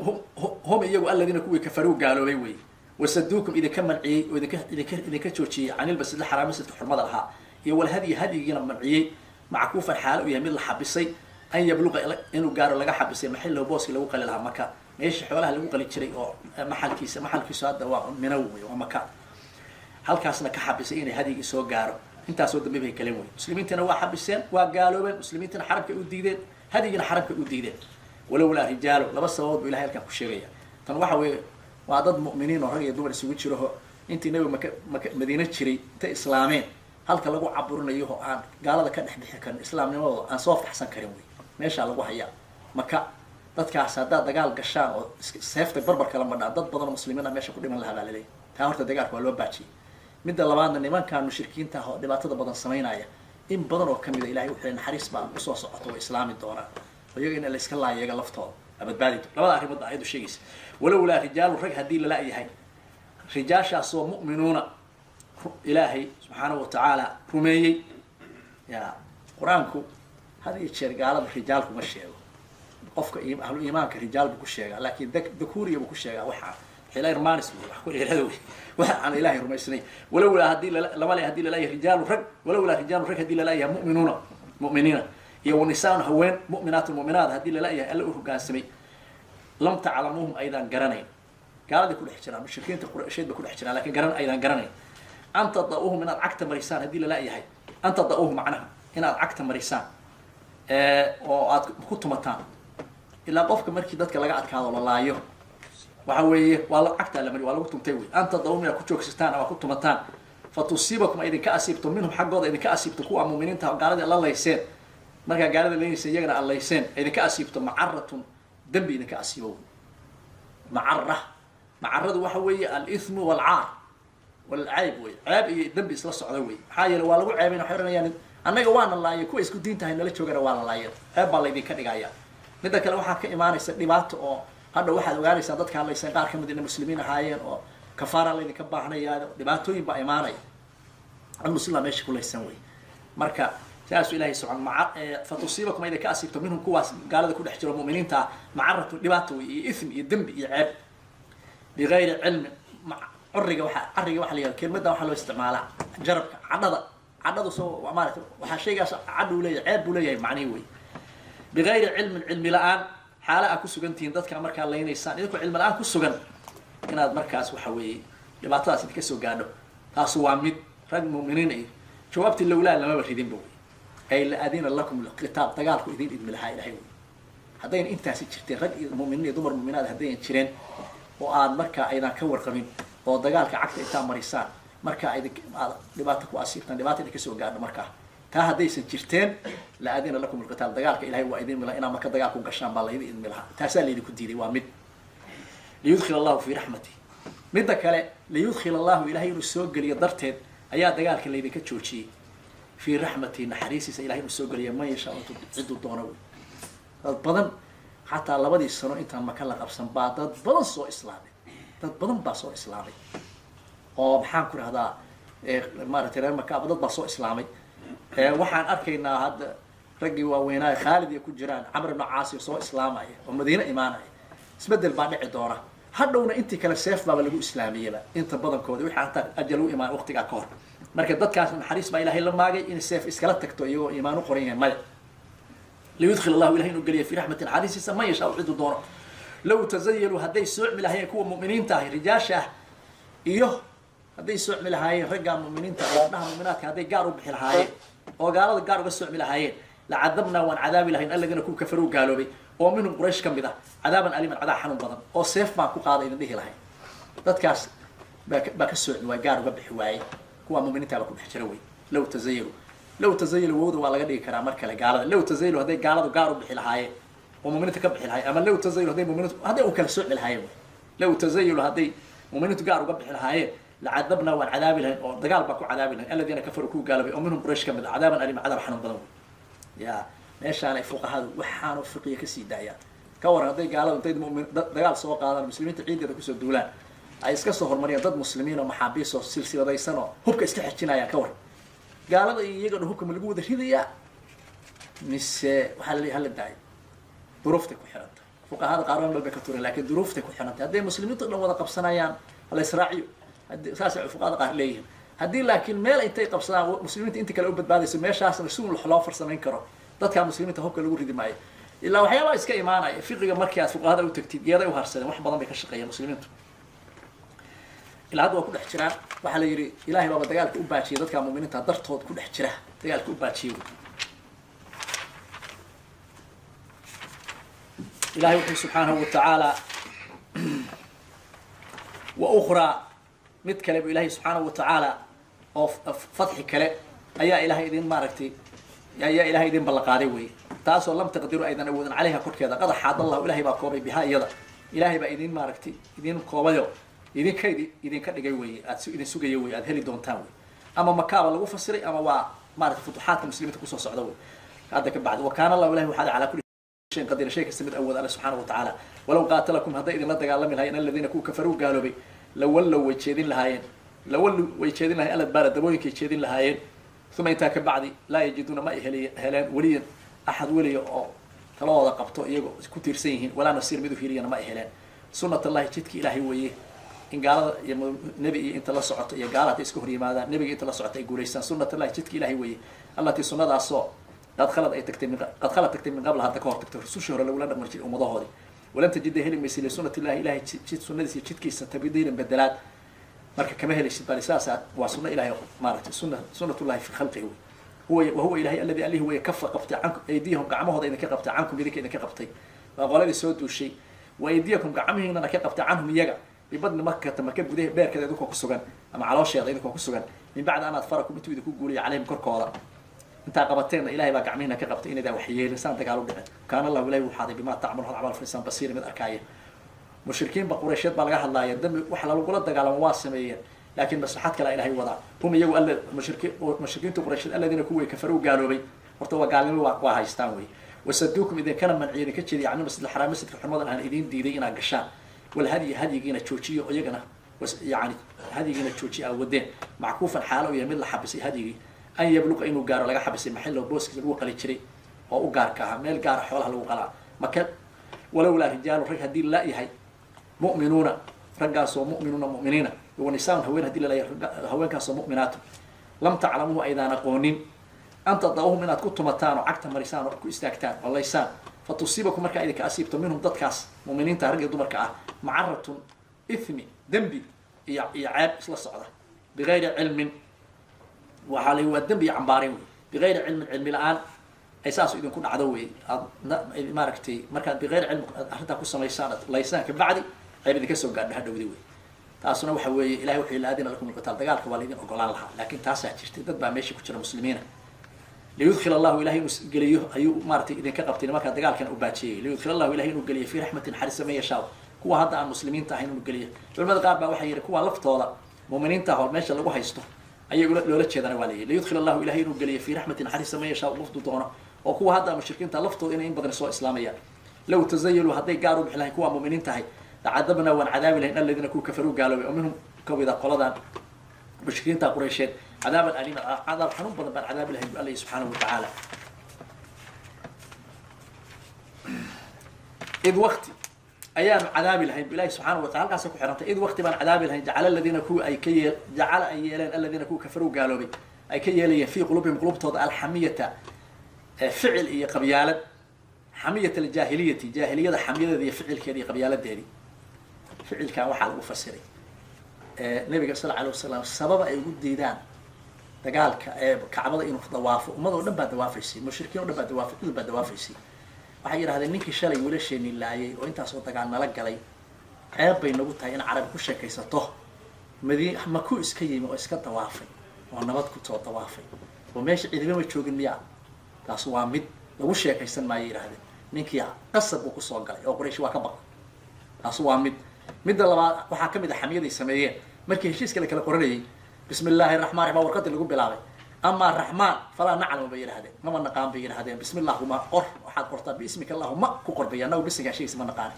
hum iyagu aladiina kuwii kafaruu gaaloobay wey, wasaduukum, idinka manciyey oo idinka joojiyey, can ilmasjid alxaraam, masjidka xurmada lahaa, iyo walhadyi, hadyigiina manciyey, mackuufan, xaalo u yahay mid la xabisay, an yabluqa, inuu gaaro laga xabisay, maxillahu, booskii lagu qali lahaa, Maka, meeshii xoolaha lagu qali jiray oo maxalkiisa. Maxalkiisu hadda waa Mino wey, waa Maka. Halkaasna ka xabisay inay hadyigii soo gaaro. Intaasoo dambe bay galeen wey. Muslimiintana waa xabiseen, waa gaaloobeen. Muslimiintana xaramkay u diideen, hadyigina xaramkay u diideen. Walowlaa rijaalo, laba sababood buu Ilahay halkan ku sheegaya. Tan waxa weeye waa dad mu'miniin oo rag iyo dumar isugu jiraho, intii nabiga maka Madiine jiray intay islaameen, halka lagu caburinayo oo aan gaalada ka dhex bixi karin, islaamnimadooda aan soo faxsan karin wey. Meeshaa lagu hayaa Maka dadkaas. Haddaad dagaal gashaan oo seefta barbar kala madhaan, dad badan oo muslimiin ah meesha ku dhiman lahaa baa laleeyahy. Taa horta dagaalka waa loo baajiyey. Midda labaadna, nimankan mushrikiinta ah oo dhibaatada badan samaynaya, in badan oo kamid a Ilahay wuxuu naxariis baa usoo socoto, way islaami doonaan. Iyaga in la iska laayo iyaga laftooda badbaadi. Labada arrimood baa ayadu sheegaysa. Walowlaa rijaalu, rag haddii lala yahay, rijaashaasoo mu'minuuna, Ilaahay subxaanahu wa tacaala rumeeyey. Ya Qur-aanku had iyo jeer gaalada rijaal kuma sheego. Qofka ahlu iimaanka rijaal buu ku sheegaa, laakiin dakuriya buu ku sheegaa. Waxa xila irmanis wey, wax ku dheerada wey, waxa aan Ilaahay rumaysnay. Walowlaa haddii lama le, haddii lala yahay rijaalu rag, walowlaa rijaalu, rag haddii lala yahay, mu'minuuna, mu'miniina, iyo wanisaan, haween, mu'minaatu, mu'minaat, haddii lala yahay Alla u hoggaansamay, lam taclamuuhum, aydaan garanayn. Gaaladii ku dhex jiraan, mushrikiinta Quraysheed bay ku dhex jiraan, lakin garan aydaan garanayn. An tada'uuhum, inaad cagta marisaan haddii lala yahay, an tada'uuhum, macnaha inaad cagta marisaan oo aad ku tumataan. Ilaa qofka markii dadka laga adkaado la laayo, waxa weeye waa la cagtaa la mari, waa lagu tuntay wey. An tada'uuhum, inaad ku joogsataan ama ku tumataan, fa tusiibakum, idinka asiibto, minhum, xaggooda idinka asiibto, kuwa mu'miniinta gaaladii la layseen. Markaa gaalada leynaysa iyagana aad layseen, idinka asiibto macaratun, dembi idinka asiibo. Macara, macaradu waxa weeye alithmu walcaar walcayb wey, ceeb iyo dembi isla socda wey. Maxaa yeele waa lagu ceebayn. Waxay ohanayaan annaga waana laayay, kuwa isku diin tahay nala joogana waa la laayeen. Ceeb baa laydinka dhigaya. Midda kale, waxaa ka imaanaysa dhibaato oo hadha waxaad ogaanaysaa dadka hadlayseen qaar kamid ina muslimiin ahaayeen oo kafaara laydinka baahnayaa. Dhibaatooyin baa imaanaya, dad muslima meesha kulaysan wey. Marka saasuu Ilahay subaan maa fa tusiibakum, idinka asiibto, minhum, kuwaas gaalada ku dhex jiro mu'miniinta ah, macaratu, dhibaato wey, iyo ithm iyo dembi iyo ceeb, bigayri cilmin. Curiga waa cariga waxa la yihahda, kelmadda waxaa loo isticmaalaa jarabka, cadhada. Cadhadu soo maarata waxaa shaygaas cadha uu leeyahay, ceeb buu leeyahay macnihi wey. Bigayri cilmin, cilmi la-aan xaala aa ku sugan tihiin dadkaa markaa laynaysaan, idinkoo cilmi la-aan ku sugan inaad markaas waxa weeye dhibaatadaas idinka soo gaadho. Taasu waa mid rag mu'miniin iyo jawaabtii lowlaa lamaba ridinba wey. Ay la adina lakum lqitaal, dagaalku idin idmi lahaa Ilahay wey, haddayna intaasi jirteen, rag iyo muminiin iyo dumar muminaad haddaynan jireen oo aad markaa aydan ka warqabin oo dagaalka cagta intaa marisaan, markaa idin aad dhibaato ku asiibtaan, dhibaata idinka soo gaadho. Markaa taa haddaysan jirteen, la adina lakum alqitaal, dagaalka Ilahay waa idin lahaa, inaad marka dagaal ku gashaan baa laydin idmi lahaa. Taasaa laydinku diiday. Waa mid liyudkhil Allahu fii raxmatih. Midda kale, liyudkhil Allahu, Ilahay inuu soo geliyo darteed ayaa dagaalka laydinka joojiyey. Fii raxmatihi naxariisiisa Ilahay inuu soo geliya man yashaa cidduu doono wey. Dad badan xataa 2dii sano intaan Maka la qabsan baa dad badan soo islaamay, dad badan baa soo islaamay oo maxaan ku rahdaa maaragtay reer Makaaba dad baa soo islaamay. Waxaan arkaynaa hadda raggii waaweynaayo Khaalid iyo ku jiraan Camr ibnu Caas iyo soo islaamaya oo Madiine imaanaya. Isbeddel baa dhici doona hadhowna intii kale seef baaba lagu islaamiyaba inta badankooda wixii hataa ajal u imaan waqtigaa ka hor. Marka dadkaas naxariis baa Ilaahay la maagay in seef iskala tagto iyagoo iimaan u qoran yahay maya. Liyudkhil Allahu ilahay inuu geliya fii raxmati naxariisiisa man yashaa ciduu doono. Low tazayaluu hadday soocmi lahaayeen kuwa mu'miniinta ahi rijaasha ah iyo hadday soocmi lahaayeen raggaa mu'miniinta gabdhaha mu'minaadka hadday gaar u bixi lahaayeen oo gaalada gaar uga soocmi lahaayeen lacadabnaa waan cadaabi lahayn alladina kuwa kafaruu gaaloobay oo minhum Quraysh ka mid ah cadaaban aliman cadaab xanuun badan oo seef baan ku qaada idin dhihi lahayn. Dadkaas baa ka soocmi waay gaar uga bixi waayey kuwa mu'miniinta baa ku dhex jira wey. Low tazayalu, low tazayalu wowda waa laga dhigi karaa mar kale gaalada. Low tazayalu hadday gaaladu gaar u bixi lahaayeen oo mu'miniinta ka bixi lahaayeen, ama low tazayalu hadday mu'miniintu hadday u kala soocmi lahaayeen wey. Low tazayalu hadday mu'miniintu gaar uga bixi lahaayeen lacadabnaa waan cadaabi lahayn oo dagaal baan ku cadaabi lahayn aladiina kafaruu kuwa gaaloobay oo minhum Quraysh ka mid ah cadaaban aliman cadaab xanuun badan wey. Ya meeshaan ay fuqahadu waxaanu fiqiya kasii daayaan. Ka waran hadday gaaladu intay mu'min dagaal soo qaadaan muslimiinta ciideeda kusoo duulaan ay iska soo horumariyaan dad muslimiin oo maxaabiis oo silsiladaysan oo hubka iska xejinayaan, ka waran gaalada iyo iyaga dhan hubka ma lagu wada ridayaa mise waxaa la hala daayo? Duruuftay ku xirantay. Fuqahada qaar meel bay ka tureen, laakiin duruuftay ku xirantay. Hadday muslimiintu dhan wada qabsanayaan hala israaciyo, saasay fuqahada qaar leeyihiin. Haddii laakiin meel intay qabsadaan muslimiinta inta kale u badbaadayso meeshaasna si un loo farsamayn karo dadka muslimiinta hubka lagu ridi maayo ilaa waxyaabaa iska imaanaya. Fiqiga markii aad fuqahada u tagtid geeday u harsadeen, wax badan bay ka shaqeeyeen muslimiintu ilaa hadda waa ku dhex jiraan. Waxaa la yidhi Ilaahay baaba dagaalka u baajiyay dadka mu'miniinta dartood ku dhex jira dagaalka u baajiyay. Ilaahay wuxuu subxaanahu wa tacaala wa ukhraa mid kale buu Ilaahay subxaanahu wa tacaala oo fatxi kale ayaa Ilaahay idin maaragtay ayaa Ilaahay idin ballanqaaday wey, taasoo lam taqdiru aydan awoodin calayha korkeeda. Qad axaad Allahu Ilaahay baa koobay bihaa iyada, Ilaahay baa idin maaragtay idin koobayo idinkayd idinka dhigay weeye, aad idin sugaya wey, aad heli doontaan wey. Ama makaaba lagu fasiray ama waa maaragtay futuxaadka muslimiinta kusoo socda wey hadda ka bacdi. Wa kaana Allahu ilahi waxaad calaa kulli shayin qadiir, shay kasta mid awood alle subxaanahu wa tacaala. Walow qaatalakum hadday idinla dagaalami lahaayeen aladiina kuwa kafaruu gaaloobay lawallow way jeedin lahaayeen, lawallow way jeedin lahayen aladbaara dabooyinkay jeedin lahaayeen. Uma intaa ka bacdi laa yajiduuna ma ay heleen weliyan axad weliya oo talahooda qabto iyagoo ku tiirsan yihiin, walaa nasiir mid u heliyana ma ay heleen. Sunnat Allahi jidki Ilaahay weeye in gaalada iyo nebi iyo inta la socoto iyo gaala hadday iska hor yimaadaan nebiga inta la socota ay guulaystaan. Sunnat Allahi jidki Ilaahay weeye allatii sunnadaasoo qad khalad ay tagtay min qad khalad tagtay min qabla hadda ka hor tagtay rusushii hore lagula dhaqmi jiray ummadahoodii. Walan tajida heli maysa lisunnati Illahi Ilahay jid sunnadiisa iyo jidkiisa tabdiilan bedelaad marka kama helaysid, bal saasaa waa sunno Ilahay maaragtay sunnatullahi fi khalqihi wey. Huwa wahuwa Ilahay alladii alihi weeye kafa qabtay cankum aydiyahum gacmahooda idinka qabtay cankum idinka idinka qabtay waa qoladii soo duushay, wa aydiyakum gacmihiinana ka qabtay canhum iyaga bibadni Makata Maka gudahe beerkeeda idinkoo ku sugan ama caloosheeda idinkoo ku sugan min bacdi an adfarakum intuu idinku guuliya calayhim korkooda intaa qabateenna Ilahay baa gacmihiina ka qabtay inaydaan wax yeelin saan dagaal u dhicin. Kaana Allahu ilahi wuxaaday bimaa tacmalu had camal falisaan basiira mid arkaaya. Mushrikiinba Quraysheed baa laga hadlaaya dambi wax lagula dagaalamo waa sameeyeen, laakiin maslaxad kale Ilahay wadaa. Hum iyagu alla mushrikiintu Quraysheed aladiina kuwii kafaruu gaaloobay horta waa gaalnimo waa haystaan wey. Wasaduukum idinkana manciya idinka jeediya can masjid alxaraam masjidka xurmadan aan idiin diiday inaad gashaan, walhadyi hadyigiina joojiyo iyagana yani hadyigiina joojiya aad wadeen mackuufan xaalo u yahay mid la xabisay hadyigii an yabluqa inuu gaaro laga xabisay maxillo booskiisa lagu qali jiray oo u gaarka ahaa meel gaara xoolaha lagu qalaa Maka. Walowlaa rijaalu rag haddii la yahay mu'minuuna raggaasoo mu'minuuna mu'miniina wa nisaaun haween haddii lalayahay haweenkaasoo mu'minaatu lam taclamuhu aydaan aqoonin an tada'uhum inaad ku tumataan oo cagta marisaan oo ku istaagtaan oo laysaan fa tusiibakum markaa idinka asiibto minhum dadkaas mu'miniinta rag iyo dumarka ah macaratun ithmi dembi iyo ceeb isla socda bigayri cilmin. Waxaa la waa dembi iyo cambaarin wey bigayri cilmin cilmi la-aan ay saas idinku dhacdo wey. Aad maaragtay markaad bigayri cilmi arrintaa ku samaysaan aad laysaan kabacdi ceeb idinka soo gaadho hadhowdi wey. Taasuna waxa weeye Ilahay wuxuu la adina lakum alqitaal dagaalka waa laydin ogolaan lahaa, laakiin taasaa jirtay dad baa meesha ku jira muslimiina. Liyudkhil Allahu ilahay inuu geliyo ayuu maaragtay idinka qabtay markaa dagaalkan u baajiyey. Liyudkhil Allahu ilahay inuu geliyo fii raxmatin xarisa man yashaa kuwa hadda aan muslimiinta ahayn inuu geliyo. Culamada qaar baa waxay yidhi kuwa laftooda mu'miniinta hor meesha lagu haysto Ayay loola jeedana waa leeyahy liyudkhil Allahu ilahay inuu geliyo fii raxmatin naxariista man yashaa qofdu doono, oo kuwa hadda mushrikiinta laftooda inay in badan soo islaamayaan. Low tazayaluu hadday gaar u bixi lahayn kuwa mu'miniin tahay, lacadabnaa waan cadaabi lahayn aladiina kuwa kafaruu gaaloobay, oo minhum kamida qoladan mushrikiinta Qureysheed, cadaaban aliima, cadaab xanuun badan baan cadaabi lahayn bu alla subxaanahu watacaala. Id waqti ayaanu cadaabi lahayn bu ilahi subxaanahu watacala, halkaasay ku xirantay. Id waqti baan cadaabi lahayn jacala aladiina kuwa ay ka yee jacala ay yeeleen aladiina kuwa kafaruu gaaloobay ay ka yeelayeen fii quluubihim qulubtooda alxamiyata ficil iyo qabyaalad, xamiyat aljaahiliyati, jaahiliyada xamiyadeeda iyo ficilkeeda iyo qabyaaladeedii. Ficilkan waxaa lagu fasiray nabiga sal alay wasalam sababa ay ugu diidaan dagaalka ee kacbada inuu dawaafo. Ummad oo dhan baa dawaafaysay, mushrikiin o dhan baa dawaafay, cid baa dawaafaysay. Waxay yidhahdeen ninkii shalay wiilasheeni laayay oo intaasoo dagaal nala galay, ceeb bay nagu tahay in carabi ku sheekaysato madi makuu iska yimi oo iska dawaafay oo nabad kusoo dawaafay oo meesha ciidamama joogin miyaa? Taas waa mid lagu sheekaysan maayo yidhahdeen. Ninkii qasab buu kusoo galay oo Quraysh waa ka baqay. Taas waa mid. Midda labaad waxaa ka mid ah xamiyaday sameeyeen markii heshiiska la kala qoranayay, bismi illaahi raxmaan raxiim baa warqadii lagu bilaabay. Amaa raxmaan falaa naclamu bay yidhahdeen, mama naqaan bay yidhahdeen. Bismi illahuma qor, waxaad qortaa biismika allahuma ku qor bay, annagu bisinkaa sheegaysa ma naqaani.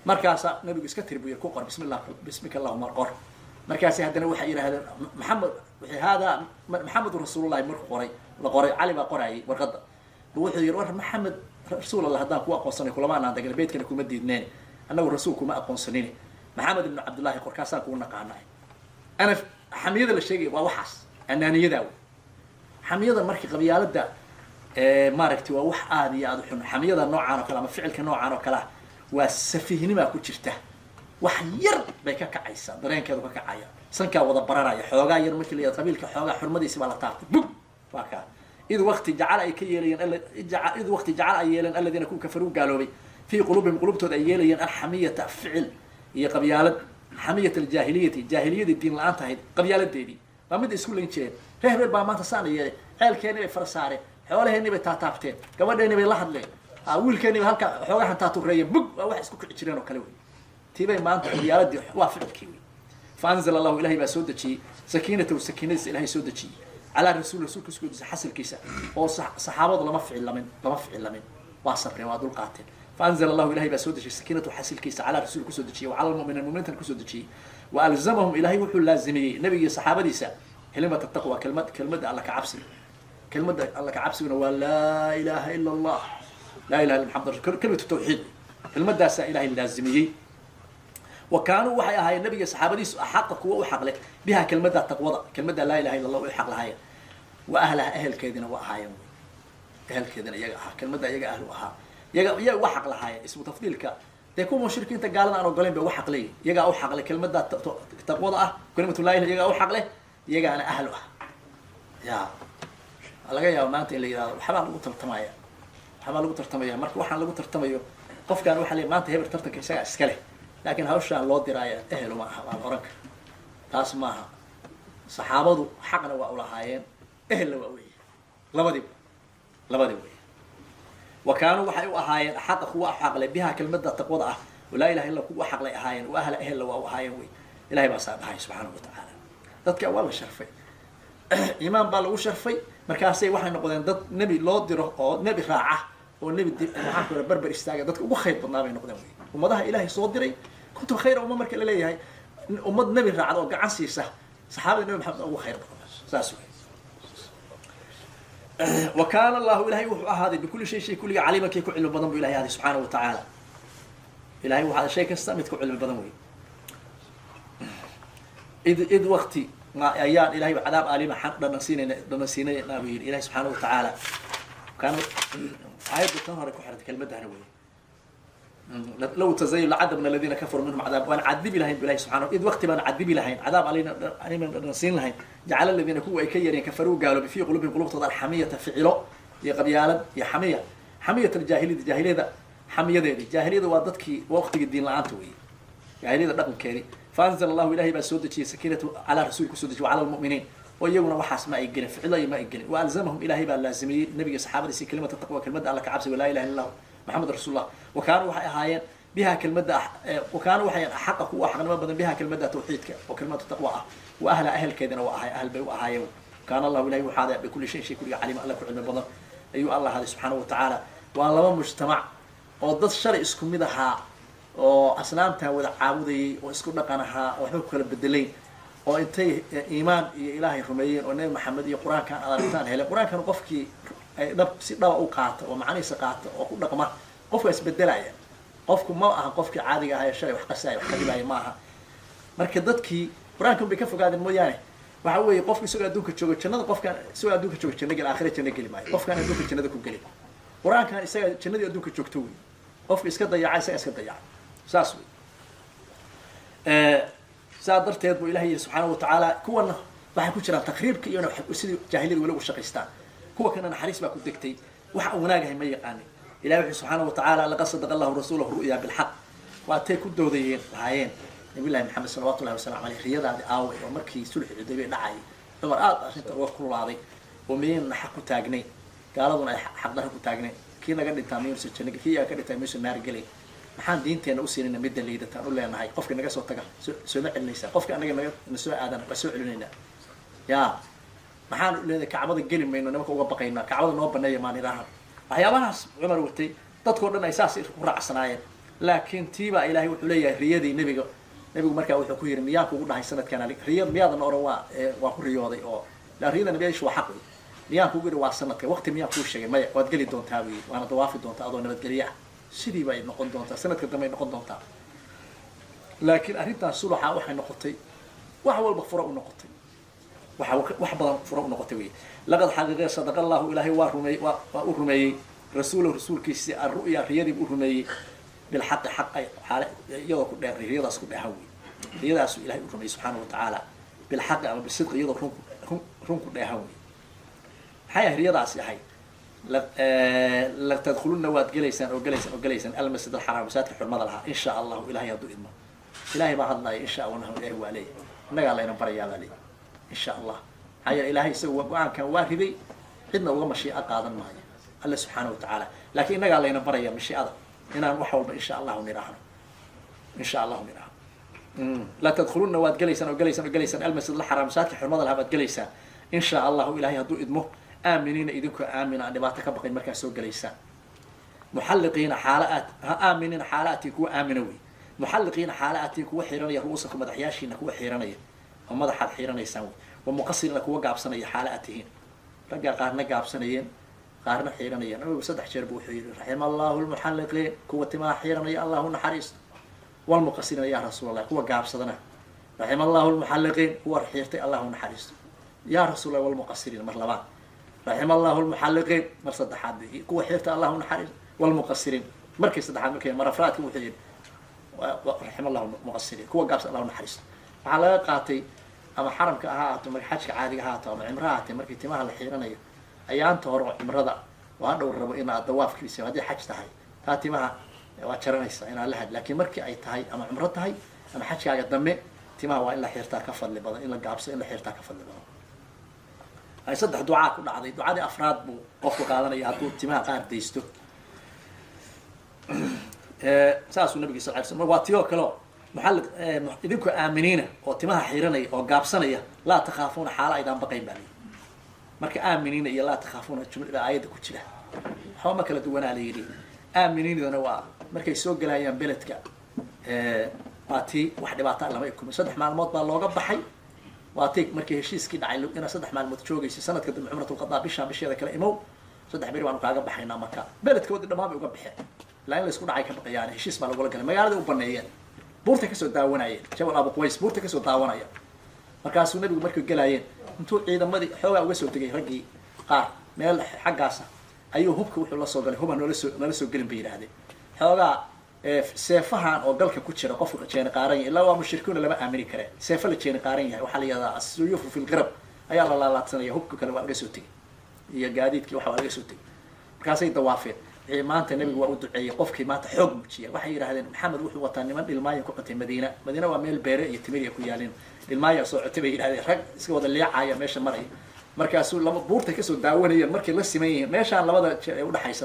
Markaasaa nabigu iska tiri buu yiri ku qor bismillah, bismika allahuma qor. Markaasi haddana waxay yidhahdeen Maxamed wixii haadaa Maxamedu rasuulullahi markuu qoray la qoray, Cali baa qoraayay warqadda, wuxuu yidhi war Maxamed rasuul Allah haddaan ku aqoonsanay kulama anaan dagna, beytkana kuma diidneen, annagu rasuul kuma aqoonsanin, Maxamed ibnu Cabdullahi qorkaasaan kugu naqaanay. Ana xamiyada la sheegaya waa waxaas anaaniyadaa wey. Xamiyada markii qabyaalada maaragtay waa wax aada iyo aada u xun. Xamiyada noocaan oo kale ama ficilka noocaan oo kale ah waa safiihnimaa ku jirta. Wax yar bay ka kacaysaa, dareenkeedu ka kacaya, sankaa wada baranaya xoogaa yar markii la yidhahdo qabiilka xoogaa xurmadiisi baa la taabtay, bug waa kaa. Id waqti jacala ay ka yeelayeen, id waqti jacala ay yeeleen aladiina kuwa kafaruu gaaloobay fii quluubihim qulubtooda ay yeelayeen alxamiyata ficil iyo qabyaalad, xamiyat aljaahiliyati, jaahiliyadii diin la-aan tahayd qabyaaladeedii baa midda isku layn jireen. Reer hebel baa maanta saana yeelay, ceelkeeni bay fara saareen, xoolaheeni bay taataabteen, gabadheeni bay la hadleen, wiilkeeni bay halka xoogahan taatureeyeen, bug waa wax isku kici jireen oo kale wey. Tiibay maanta qabyaaladii waa ficilkii wey. Fa anzala allahu ilahay baa soo dejiyey sakiinatahu, sakiinadiisa ilahay soo dejiyey calaa rasuul, rasuulka soo dejiyey xasilkiisa, oo saxaabadu lama ficilamin, lama ficilamin, waa sabreen, waa dulqaateen. Faanzala allahu ilahay baa soo dejiyey sakiinatahu xasilkiisa calaa rasuul kusoo dejiyey, wa cala almu'miniin mu'miniintana kusoo dejiyey. Wa alzamahum ilahay wuxuu laazimiyey nabiga iyo saxaabadiisa kelimata taqwa, kelmad kelmadda alla ka cabsiga. Kelmadda alla ka cabsiguna waa laa ilaaha ila allah, laa ilaha illa Muhammad rasul, kelimatu tawxiid, kelmadaasaa ilahay laazimiyey. Wa kaanuu waxay ahaayeen nabiga saxaabadiisu axaqa kuwa u xaqleh biha kelmadda taqwada, kelmadda laa ilaha illa allah u xaq lahaayeen, wa ahlaha ehelkeedina waa ahaayeen wey, ehelkeedina iyaga ahaa, kelmadda iyaga ahlu ahaa, iyaga iyaga uga xaq lahaayeen. Ismu tafdiilka dee kuwa mushrikiinta gaalada aan ogolayn bay uga xaq leeyihin, iyagaa u xaqleh kelmadda taqwada ah, kelimatu laa ilaha iyagaa u xaqleh, iyagaana ahlu ah. Ya laga yaaba maanta in la yidhahdo waxbaa lagu tartamaya, waxbaa lagu tartamaya. Marka waxaan lagu tartamayo qofkaan waxaa leey maanta hebel tartanka isagaa iska leh, laakiin hawshaan loo diraaya ehelu ma aha, waa la oran kara. Taas maaha. Saxaabadu xaqna waa ulahaayeen, ehelna waa weeye, labadiiba labadii weeye. Wa kaanuu waxay u ahaayeen axaqa kuwa xaqleh biha kelmadda taqwada ah oo laa ilaha illa kuwa xaqlay ahaayeen, wa ahla ehelna waa u ahaayeen wey. Ilahay baa saa dhahay subxaanahu watacaala. Dadka waa la sharfay, iimaan baa lagu sharfay, markaasay waxay noqdeen dad nebi loo diro oo nebi raaca oo nebi maxaan ku barbar istaaga, dadka ugu khayr badnaa bay noqdeen wey. Ummadaha ilaahay soo diray kuntum khayra umma marka la leeyahay, ummad nebi raacda oo gacan siisa saxaabada nebi Maxamed ugu khayr badan, saas wey. Wa kaana allahu ilahay wuxuu ahaaday bikulli shay shay kulliga caliiman kii ku cilmi badan buu ilahay ahaaday subxaanahu watacaala. Ilahay wuxuu ahaaday shay kasta mid ku cilmi badan wey. Id waqti ayaan ilahay cadaab alima xaq dhanansiinayna dhanansiinayna buu yidhi ilahay subxaanahu watacaala. Kaana aayaddu tan hore ku xirantay kelmadahana wey. Low tazayul lacadabna aladiina kafaruu minhum cadaab, waan cadibi lahayn bu ilahi subxanahu, id waqti baan cadibi lahayn cadaab alina aliman dhanansiin lahayn. Jacala aladiina kuwa ay ka yareen kafaruu gaaloobay fii qulubihim qulubtooda alxamiyata ficilo iyo qabyaalad iyo xamiya, xamiyat aljaahiliyada, jaahiliyada xamiyadeedii. Jaahiliyada waa dadkii waa waqtigii diin la-aanta weeye, jaahiliyada dhaqankeedii. Faanzala allahu ilahay baa soo dejiyey sakiinatu calaa rasuuli kusoo dejiyey wa cala almu'miniin, oo iyaguna waxaas ma ay gelin, ficilo ma ay gelin. Wa alzamahum ilahay baa laazimiyey nabiga saxaabadiisi kelimata taqwa, kelmadda alla ka cabsiga laa ilaha illa allah Maxamed rasuulullah. Wa kaanuu waxay ahaayeen Bihaa kelmadda, wakaanuu waxay axaqa kuwa xaqnimo badan bihaa kelmadda tawxiidka oo kelmatu taqwa ah, wa ahla ahelkeedana waa ahay, ahal bay u ahaayeen. Kaana Allahu, ilahi waxaada, bikulli shayin shay kulliga, caliima, alla ku cilmi badan ayuu Allah haday subxaanahu watacaala. Waa laba mujtamac oo dad shalay isku mid ahaa oo asnaamtaa wada caabudayay oo isku dhaqan ahaa oo waxba ku kala bedelayn, oo intay iimaan iyo Ilaahay rumeeyeen oo Nebi Maxamed iyo Qur-aankan aad aragtaan heleen. Qur-aankan qofkii ay dhab si dhaba u qaata oo macnihiisa qaata oo ku dhaqma, qofka isbedelaya. Qofku ma aha qofkii caadiga ahaa ee shalay wax qasaya, wax kadibaya ma aha. Marka dadkii Qur-aankan bay ka fogaadeen mooyaane, waxa weeye qofku isagoo adduunka joogo jannada, qofkaan isagoo adduunka joogo janno geli, aakhira janno geli maayo. Qofkaan adduunka jannada ku gelin Qur-aankan isaga jannadii adduunka joogto wey. Qofka iska dayaca isaga iska dayaca, saas wey. Saa darteed buu Ilahay yihi subxaana watacaala, kuwana waxay ku jiraan takriibka iyo sidii jaahiliyada weli ugu shaqaystaan, kuwa kana naxariis baa ku degtay, wax aan wanaagahay ma yaqaanin. Ilahi wuxuu subxaana watacaala, laqad sadaqa Allahu rasuulahu ru'ya bilxaq. Waatay ku doodayeen, lahaayeen Nabiy Llahi Maxamed salawatu llahi wasalamu aleyh, riyadaadi aaway? Oo markii sulxi Xudaybiya dhacay, Cumar aad arrinta uga kululaaday oo miyayna xaq ku taagnayn, gaaladuna ay xaqdarra ku taagnayn? Kii naga dhintaa miyuusan janno, kii iyaga ka dhintaa miyuusan naar gelay? Maxaan diinteena u siinayna midda liidataan u leenahay? Qofka naga soo taga sooma celinaysaa, qofka anaga naga na soo aadana waa soo celinaynaa. Ya maxaan u leenahay Kacbada geli mayno, nimanka uga baqaynaa, Kacbada noo baneeya maan idhaahan? Waxyaabahaas Cumar watay, dadkao dhan ay saas ku raacsanaayeen. Laakiin tiibaa Ilaahay wuxuu leeyahay riyadii nebiga. Nebigu markaa wuxuu ku yidhi, miyaan kugu dhahay sanadkan riya? Miyaadan oran waa ku riyooday? Oo la riyada nabiyadiishu waa xaq wey. Miyaan kugu yidhi waa sanadka waqti? Miyaan kuu sheegay? Maya, waad geli doontaa buu yidhi, waana dawaafi doontaa adoo nabadgelye ah. Sidii bay noqon doontaa, sanadka dambe ay noqon doontaa. Laakiin arrintan suluxa waxay noqotay wax walba fura u noqotay, waxa wax badan fura u noqotay wey. Laqad xaqiiqe sadaqa Allahu, Ilaahay waa rumeey, waa u rumeeyey rasuulahu, rasuulkiisi, arru'ya, riyadii u rumeeyey, bilxaqi, xaq ay xaale iyadoo ku dheer, riyadaas ku dheehan wey. Riyadaasuu Ilahay u rumeeyey subxaana wa tacaala bilxaqi ama bisidqi, iyadoo run ku dheehan wey. Maxay ahay riyadaasi ahay? Latadkhuluna, waad gelaysaan oo gelaysaan oo gelaysaan, almasjid alxaraam, masaajidka xurmada lahaa, in shaa Allahu, Ilahay hadduu idmo. Ilahay baa hadlaya, insha Allah Ilahay waa leeyahy, innagaa layna barayaa baa leeyahy insha Allah. Maxaa yeele Ilahay isaga go-aankan waa riday, cidna uga mashiico qaadan maayo Alle subxaana wa tacaala, laakiin innagaa layna baraya mashiicada inaan wax walba insha Allahu nidhaahno, insha Allahu nidhaahno. Latadkhuluna, waad gelaysaan oo gelaysaan oo gelaysaan, almasjid alxaraam, masaajidka xurmada lahaa baad gelaysaan, in shaa Allahu, Ilahay hadduu idmo, aaminiina, idinkoo aamina, aan dhibaato ka baqayn markaa soo gelaysaan, muxalliqiina xaala aad aaminiina, xaala aatiin kuwa aamina wey, muxalliqiina xaala aatiin kuwa xiranaya, ru'uusakum, madaxyaashiina kuwa xiranaya oo madaxaad xiiranaysaan wey, wa muqasiriina, kuwa gaabsanaya xaala aad tihiin. Raggaa qaarna gaabsanayeen, qaarna xiiranayeen. Nabigu saddex jeer buu wuxuu yihi, raxima Allahu lmuxalliqiin, kuwa timaha xiiranaya Allahu naxariisto, walmuqasiriina ya rasuul Allah, kuwa gaabsadana, raxima Allahu lmuxalliqiin, kuwa xiirtay Allahu naxariisto, ya rasuul Allah, walmuqasiriin mar labaad, raxima Allahu lmuxalliqiin mar saddexaad, kuwa xiirta Allahu naxariisto, walmuqasiriin markii saddexaad, markii mar afraadki wuxuu yihi, raxima Allahu muqasiriin, kuwa gaabsa Allahu naxariisto. Waxaa laga qaatay ama xaramka ha ahaato, marka xajka caadiga ha ahaato ama cimraha ahaatee, markii timaha la xiiranayo ayaanta hore oo cimrada oo hadhow rabo inaad dawaafkiisa, haddii xaj tahay taa timaha waa jaranaysa inaad la had, laakiin markii ay tahay ama cumro tahay ama xajkaaga dambe, timaha waa in la xiirtaa ka fadli badan, in la gaabso, in la xiirtaa ka fadli badan. Ay saddex ducaa ku dhacday, ducadii afraad buu qofku qaadanaya hadduu timaha qaar daysto. Saasuu nabigi sal ly slam waa tiyoo kaleo muxalliq idinkoo aaminiina oo timaha xiranaya oo gaabsanaya, laa takhaafuuna, xaalo aydaan baqayn baa layihi. Marka aaminiina iyo laa takhaafuuna jumla baa aayadda ku jira, waxba ma kala duwanaa la yidhi. Aaminiinidana waa markay soo gelayaan beledka, waa tii wax dhibaata lama ikumin, 3 maalmood baa looga baxay. Waa tii markii heshiiskii dhacay inaad 3 maalmood joogayso, sanadka dambe cumratulqadaa bishaan bisheeda kale imow, 3 beri baanu kaaga baxaynaa. Marka beledkoodii dhammaan bay uga baxeen, ilaa in la isku dhacay ka baqayaan. Heshiis baa lagula galay, magaalada u baneeyeen, buurta kasoo daawanayeen, Jabal Abu Quways buurta kasoo daawanaya. Markaasuu nabigu markay gelaayeen intuu ciidamadii xoogaa uga soo tegay, raggii qaar meel xaggaasa ayuu hubka wuxuu la soo galay, huba noola soo gelin bay yidhaahdeen. Xoogaa seefahan oo galka ku jira qofka jeeni qaaran yahay, ilaa waa mushrikiina, lama aamini kareen. Seefa la jeeni qaaran yahay waxaa la yihahdaa asuyuufu fi lqirab ayaa la laalaadsanaya. Hubka kale waa laga soo tegay iyo gaadiidkii waxa waa laga soo tegay. Markaasay dawaafeen. Wixii maanta nabigu waa u duceeyey qofkii maanta xoog muujiya. Waxay yidhahdeen, Maxamed wuxuu wataa niman dhilmaaya ku qatay Madiina. Madiina waa meel beere iyo timiriya ku yaalin, dhilmaaya soo cotay bay yidhahdeen, rag iska wada leecaya meesha maraya. Markaasuu laba buurtay kasoo daawanayeen markay la siman yihiin meeshaan labada udhaxaysa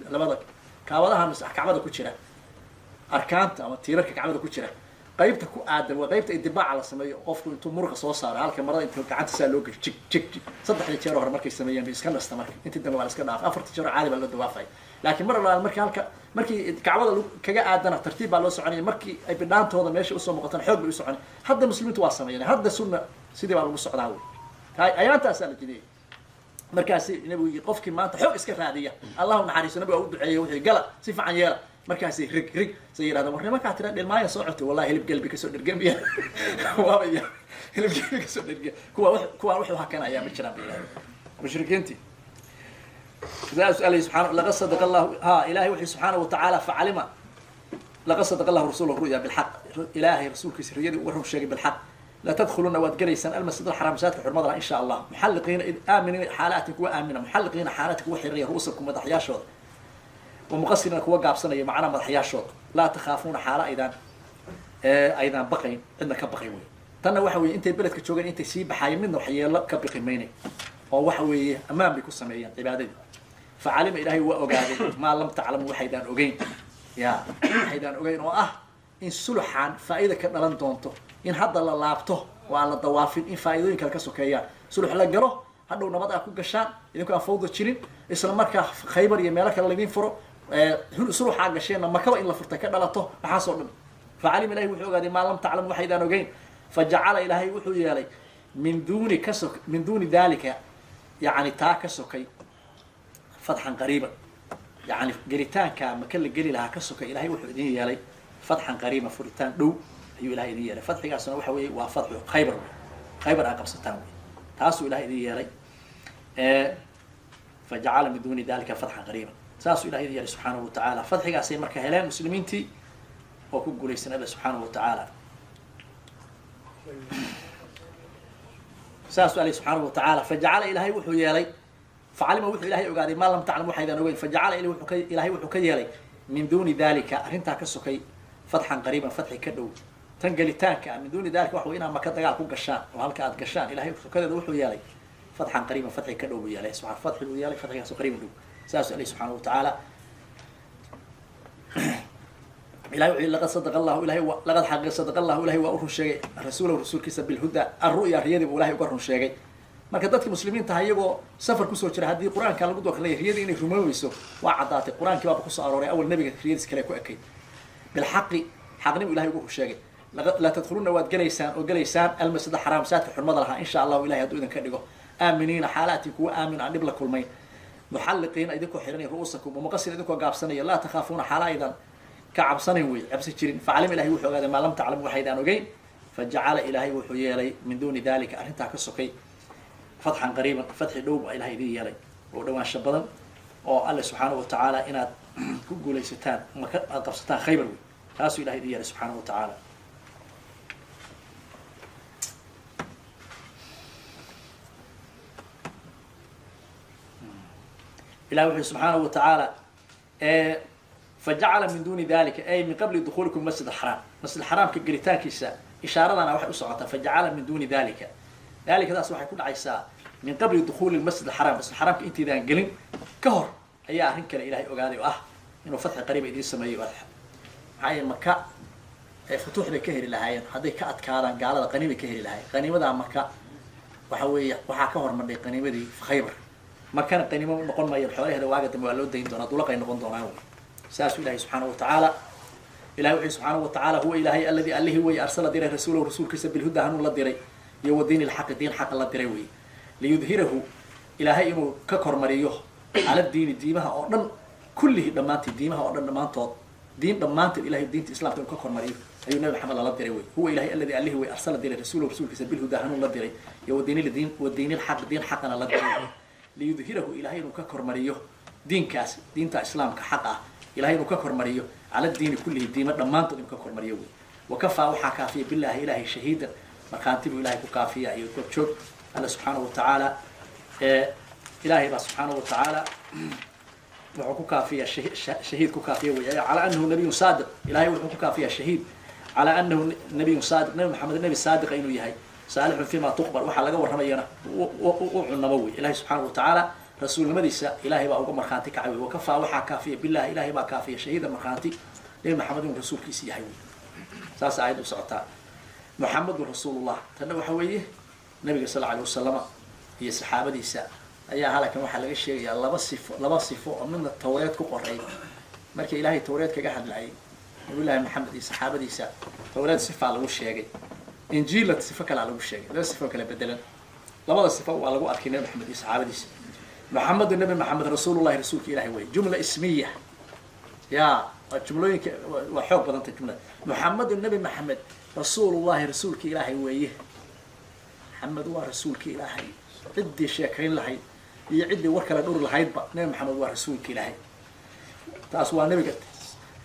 labada kaabadaha kacbada ku jira. Arkaanta ama tiirarka kacbada ku jira qaybta ku aadan waa qaybta idibaaca la sameeyo. Qofku intuu muruqa soo saaro halka marada intuu gacanta saa loo geliyo, jig jig jig, saddexda jeer hore markay sameeyeen bay iska nasta. Marka intii dambe waa la iska dhaafay, afarta jeer oo caadi baa loo dawaafay. Laakiin mar allaale markii halka markii kacbada kaga aadana tartiib baa loo soconaya, markii ay bidhaantooda meesha usoo muuqatana xoog bay u soconay. Hadda muslimiintu waa sameeyeen, hadda sunna sidii baa lagu socdaa wey. Ayaantaasaa la jidiyey. Markaasi nabigu yii qofkii maanta xoog iska raadiya, Allahu naxariiso, nabiga u duceeyey, wuxuu gala si fiican yeela. Markaasi rig rig say yidhahdeen, war nimankaa tira dhilmaaya soo cotay, wallahi hilib gelbi kasoo dhergemiya, waaba ya hilib gelbi kasoo dhergemiya, kuwa kuwaan wuxuu hakanayaa ma jiraan bay yidhahdeen mushrikiintii. Saas alay subxaana laqad sadaqa Allahu ha Ilaahay wuxuu subxaanahu watacaala facalima laqad sadaqa Allahu rasuulahu ru'ya bilxaq. Ilaahay rasuulkiisa riyadii uga run sheegay bilxaq. Latadkhuluna waad gelaysaan almasjid alxaraam, masaajidka xurmada laha, insha Allah, muxalliqiina aaminiina xaalaatin kuwa aamina, muxalliqiina xaalaatin kuwa xiriya ru'usakum madaxyaashooda, wamuqasiriina kuwa gaabsanaya macnaha madaxyaashooda, laa takhaafuuna xaala aydaan aydaan baqayn, cidna ka baqayn wey. Tanna waxa weeye intay beledka joogeen intay sii baxaayeen midna waxyeello ka biqi maynay, oo waxa weeye ammaan bay ku sameeyeen cibaadadii. Facalima Ilaahay waa ogaaday maa lam taclamu waxaydaan ogeyn, ya waxaydaan ogeyn oo ah in suluxan faa'iida ka dhalan doonto, in hadda la laabto oo aan la dawaafin, in faa'iidooyin kale ka sokeeyaan. Sulux la galo, hadhow nabad aa ku gashaan idinku aan fawda jirin, isla markaa Khaybar iyo meelo kale laydin furo, suluxaa gasheenna Makaba in la furta ka dhalato, waxaasoo dhan. Facalima Ilahay wuxuu ogaaday maa lam taclamu waxaydaan ogeyn. Fajacala Ilaahay wuxuu yeelay min duuni ka sok min duuni dalika, yacni taa ka sokay, fatxan qariiban, yacni gelitaanka Maka la geli lahaa ka sokay, Ilahay wuxuu idin yeelay fatxan qariiban, furitaan dhow ayuu Ilahay idin yeelay. Fatxigaasna waxa weeye waa fatxu Khaybar wey, Khaybar aa qabsataan wey, taasuu Ilahay idin yeelay. Fajacala min duuni dalika fatxan qariiban, saasuu Ilahay idin yeelay subxaanahu watacaala. Fatxigaasay marka heleen muslimiintii oo ku guulaysan Alla subxaanahu watacaala. Saasuu alay subxaanahu watacaala. Fajacala Ilaahay wuxuu yeelay, facalima wuxuu Ilahay ogaaday maa lam taclam waxaydaan ogeyn. Fajacala Ilahay wuxuu ka yeelay min duuni dalika arrintaa ka sokay fatxan qariiban, fatxi ka dhow tan gelitaanka ah. Min duuni dalika waxa wey inaad Maka dagaal ku gashaan oo halka aad gashaan, Ilahay sokadeeda wuxuu yeelay fatxan qariiban, fatxi ka dhow buu yeelay subaa fatxi buu yeelay, fatxigaasoo qariiban dhow. Saasuu alay subxaanahu watacaala. Ilahay wuxuu laqad sadaqa Allahu, ilahay laqad xaqiiq sadaqa Allahu, Ilahay waa u run sheegay rasuulahu rasuulkiisa bilhuda alru'ya, riyadii buu Ilahay uga run sheegay. Marka dadka muslimiinta ah iyagoo safar kusoo jira haddii qur-aanka lagu dooqlay riyadii inay rumoobeyso waa caddaatay, qur-aankii baaba kusoo arooray, awal nabiga riyadiis kale ku ekayd. Bilxaqi xaqnimu Ilahay ugu run sheegay. La tadkhuluna waad gelaysaan oo gelaysaan almasjid alxaraam, masaajidka xurmada lahaa, insha Allahu Ilahay hadduu idinka dhigo, aaminiina xaalaatin kuwa aamin aan dhib la kulmayn, muxalliqiina idinkoo xiranaya ru'uusakum, wamuqasiriina idinkoo gaabsanaya, laa takhaafuuna xaala aydan ka cabsanayn wey, cabsi jirin. Facalima Ilahay wuxuu ogaaday maa lam taclamu waxaydaan ogeyn. Fajacala Ilaahay wuxuu yeelay min duuni dalika arrintaa ka sokay fatxan qariiban, fatxi dhow baa Ilahay idin yeelay oo dhawaansho badan oo Alle subxaanahu watacaala inaad ku guulaysataan Maka aad qabsataan Khaybar wey, taasuu Ilahay idin yeelay subxaanahu watacaala. Ilahi wuxuu subxaanahu watacaala fajacala min duuni dalika ay min qabli dukhuulikum masjid alxaraam, masjid alxaraamka gelitaankiisa ishaaradana waxay u socotaa. Fajacala min duuni dalika, dalikadaas waxay ku dhacaysaa min qabli dukhuuli masjid alxaraam, masjid alxaraamka intaydaan gelin ka hor ayaa arrin kale Ilahay ogaaday oo ah inuu fatxi qariiba idiin sameeyo. Maxaa yeele Maka futuux bay ka heli lahaayeen hadday ka adkaadaan gaalada, qaniimay ka heli lahaayeen. Qaniimadaa Maka waxa weeye waxaa ka hormadhay qaniimadii Khaybar, Makana qaniimo noqon maayo, xoolaheeda waaga dambe waa loo dayn doonaa, dulaqay noqon doonaan wey. Saasuu Ilahay subxaanahu watacaala. Ilahay wuxuu subxaanahu watacaala huwa Ilaahay alladii allihii wey arsala diray rasuulahu rasuulkiisa bilhuda hanuun la diray iyo wa diini lxaqi diin xaqa la diray wey, liyudhirahu Ilaahay inuu ka kormariyo cala diini diimaha oo dhan kullihi dhammaanteed, diimaha oo dhan dhammaantood, diin dhammaanteed Ilahay diinta islaamka inuu ka kormariyo ayuu Nabi Maxamed lala diray wey. Huwa Ilahay alladii allihii wey arsala diray rasuulahu rasuulkiisa bilhuda hanuun la diray iyo wa diinil wa diinilxaq diin xaqana la diray, liyudhirahu Ilahay inuu ka kormariyo diinkaas diinta islaamka xaq ah, Ilahay inuu ka kormariyo cala diini kullihi diima dhammaantood inuu ka kormariyo wey. Wakafaa waxaa kaafiya billahi Ilahay shahiidan, markhaanti buu Ilahay ku kaafiya iyo goobjoog Alla subxaanahu watacaala. Ilaahay baa subxaanahu watacaala wuxuu ku kaafiya shahiid ku kaafiya wey calaa anahu nabiyun saadiq. Ilahay wuxuu ku kaafiyaa shahiid calaa anahu nabiyun saadiq, Nabi Maxamed nebi saadiqa inuu yahay, saalixun fima tuqbal, waxaa laga warramayana u cunamo wey. Ilahay subxaanahu watacaala rasuulnimadiisa Ilahay baa uga markhaanti kacay wey. Wakafaa waxaa kaafiya billahi Ilahay baa kaafiya shahiida markhaanti Nebi Maxamed inuu rasuulkiisa yahay wey. Saas aayaddu socotaa, Muxamedun rasuulullah. Tanna waxa weeye nabiga sal alla alay wasalama iyo saxaabadiisa ayaa halkan waxaa laga sheegayaa laba sifo oo midna Tawreed ku qoray. Marka Ilaahay Tawreed kaga hadlayay Nabiyullaahi Maxamed iyo saxaabadiisa, Tawreed sifaa lagu sheegay, Injiila sifo kalaa lagu sheegay. Laba sifo kala bedelan, labada sifo waa lagu arkay Nabi Maxamed iyo saxaabadiisa. Maxamedu, Nabi Maxamed, rasuulullahi, rasuulka Ilahi wey. Jumla ismiya ya waa jumlooyinka waa xoog badanta jumlada. Muxamedu, Nabi Maxamed, rasuulullahi, rasuulka Ilaahay weeye. Maxamed waa rasuulka Ilaahay. Ciddii sheekayn lahayd iyo ciddii war kale dhuri lahaydba, Nabi Maxamed waa rasuulka Ilaahay. Taas waa nabiga.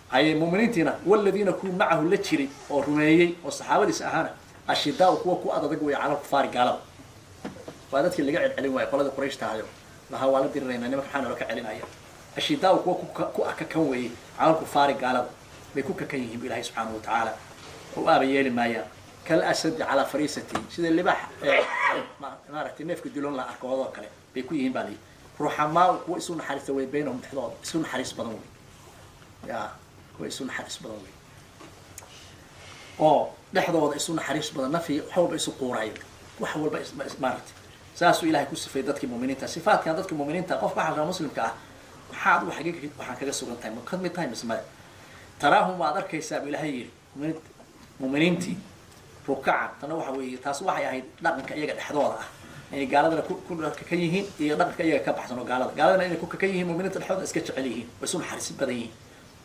Haye, muminiintiina, waladiina, kuwa macahu la jiray oo rumeeyey oo saxaabadiisa ahaana, ashidaau, kuwa ku adadag wey, cala kufaari, gaalada. Waa dadkii laga celcelin waayo, qoladii Quraysh tahayo lahaa waa la diriraynaa nimanka, maxaa naloo ka celinaya? Ashidaau, kuwa ku kakan weeye, cala kufaari, gaalada bay ku kakan yihiin bu Ilahay subxaanahu watacaala oo aaba yeeli maayaan. Kal asadi calaa fariisati, sida libaax maaragtay neefka duloon la arkoodoo kale bay ku yihiin baa layihi. Ruxamaa, kuwa isu naxariista way, baynahum, dhexdooda isu naxariis badan wey. Ya, kuwa isu naxariis badan wey oo dhexdooda isu naxariis badan, nafi wax walba isu quurayo, wax walba maaragtay. Saasuu Ilahay ku sifay dadkii muminiinta. Sifaatkan dadka muminiinta, qofka waxaa rabaa muslimka ah, maxaad u xagee waxaan kaga sugan tahay? Ma ka mid tahay mise maya? Taraahum, waad arkaysaa bu Ilahay yidhi muminiintii, rukacan. Tana waxa weeye, taas waxay ahayd dhaqanka iyaga dhexdooda ah inay gaaladana ku kakan yihiin iyo dhaqanka iyaga ka baxsan oo gaalada, gaaladana inay ku kakan yihiin, muminiinta dhexdooda iska jecel yihiin oo isu naxariis badan yihiin.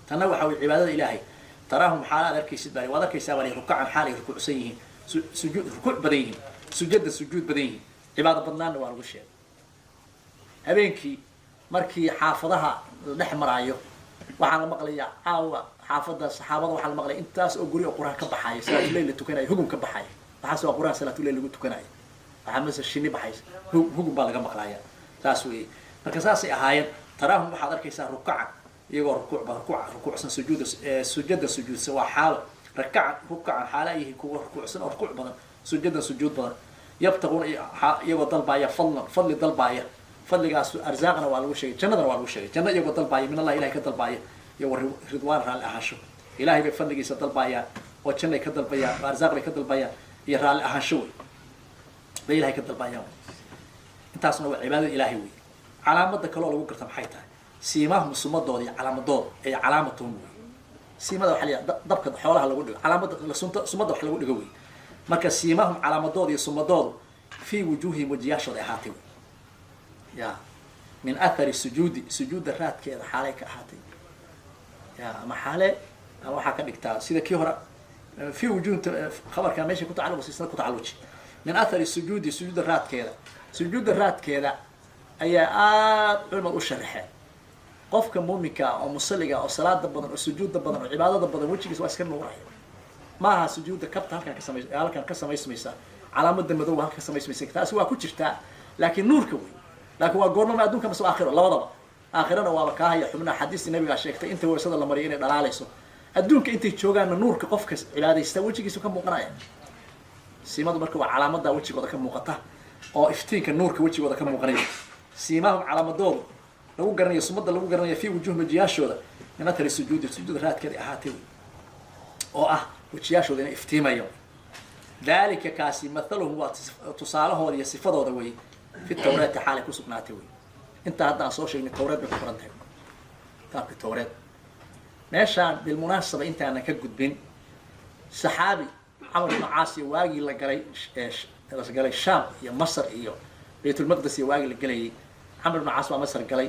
Tanna waxa weye cibaadada Ilaahay. Taraahum, xaala aad arkaysid baa, waad arkaysaa baa, rukacan, xaal ay rukuucsan yihiin, sujuud, rukuuc badan yihiin, sujada, sujuud badan yihiin. Cibaado badnaanna waa lagu sheegay. Habeenkii markii xaafadaha la dhex maraayo, waxaa la maqlayaa caawa xaafadda saxaabada, waxaa la maqlaya intaas oo guri oo Qur-aan ka baxayo, salaatuleyl la tukanayo, hugum ka baxayo. Waxaas waa Qur-aan salaatuleyl lagu tukanayo. Waxaa mase shinni baxaysa, hugum baa laga maqlaya. Saas weeye. Marka saasay ahaayeen. Taraahum, waxaad arkaysaa, rukacan, iyagoo rukuucba rukuuc rukuucsan, sujuuda, sujada, sujuudsan. Waa xaalo rakacan, rukacan, xaala ay yihiin kuwa rukuucsan oo rukuuc badan, sujadan, sujuud badan. Yabtaquuna, iyagoo dalbaaya, fadlan, fadli dalbaaya. Fadligaas arsaaqna waa lagu sheegay, jannadana waa lagu sheegay. Janno iyagoo dalbaaya, min Allah, Ilahay ka dalbaaya, iyo ridwaan, raalli ahaansho. Ilahay bay fadligiisa dalbayaan oo jannay ka dalbayaan oo arsaaq bay ka dalbayaan iyo raalli ahaansho wey bay Ilahay ka dalbayaan. Intaasna waa cibaadada Ilahay wey. Calaamada kaloo lagu garta maxay tahay? Siimaahum, sumadooda iyo calaamadooda ay calaamatuhum wey. Siimada waxa la yidhaha dabka xoolaha lagu dhigo, calaamada sunta, sumada wax lagu dhigo wey. Marka siimaahum, calaamadooda iyo sumadoodu, fii wujuuhihim, wajiyaashooda ay ahaatay wey. Ya, min athari sujuudi, sujuudda raadkeeda xaalay ka ahaatay. Ya, ama xaale ama waxaa ka dhigtaa sida kii hore, fii wujuuhi, khabarka meesha ku tacalluq siisna ku tacalluji. Min athari sujuudi, sujuudda raadkeeda. Sujuudda raadkeeda ayaa aada culimad u sharaxeen. Qofka muuminka oo musalliga oo salaada badan oo sujuudda badan oo cibaadada badan, wejigiisa waa iska nuuraya. Maaha sujuudda kabta halkan ka samay, halkan ka samaysmaysa, calaamada madowga halkan ka samaysmaysa, taasi waa ku jirtaa, laakiin nuurka wey. Laakiin waa goormama? Adduunka mase aakhiro? Labadaba. Aakhirana waaba kaa haya xubnaha, xadiistii nabigaa sheegtay inta weysada la mariyo inay dhalaalayso. Adduunka intay joogaanna nuurka qofka cibaadaysta wejigiisu ka muuqanaya. Siimadu marka waa calaamada wejigooda ka muuqata oo iftiinka nuurka wejigooda ka muuqanaya. Siimahum, calaamadoodu lagu garanayo, sumada lagu garanaya, fii wujuh, wejiyaashooda, min athari sujuudi, sujuud raadkeeda ahaatay wey, oo ah wejiyaashooda inay iftiimayo. Dalika, kaasi, mathaluhum, waa tusaalahooda iyo sifadooda wey, fi tawreeti xaalay ku sugnaatay wey. Intaa hadda aan soo sheegnay Tawreed bay ku qoran tahay, kitaabka Tawreed. Meeshaan bilmunaasaba intaanan ka gudbin, saxaabi Camar ibnu Caas iyo waagii la galay, la galay Shaam iyo Masar iyo Baytulmaqdis iyo waagii la gelayay, Camar ibnu Caas baa Masar galay.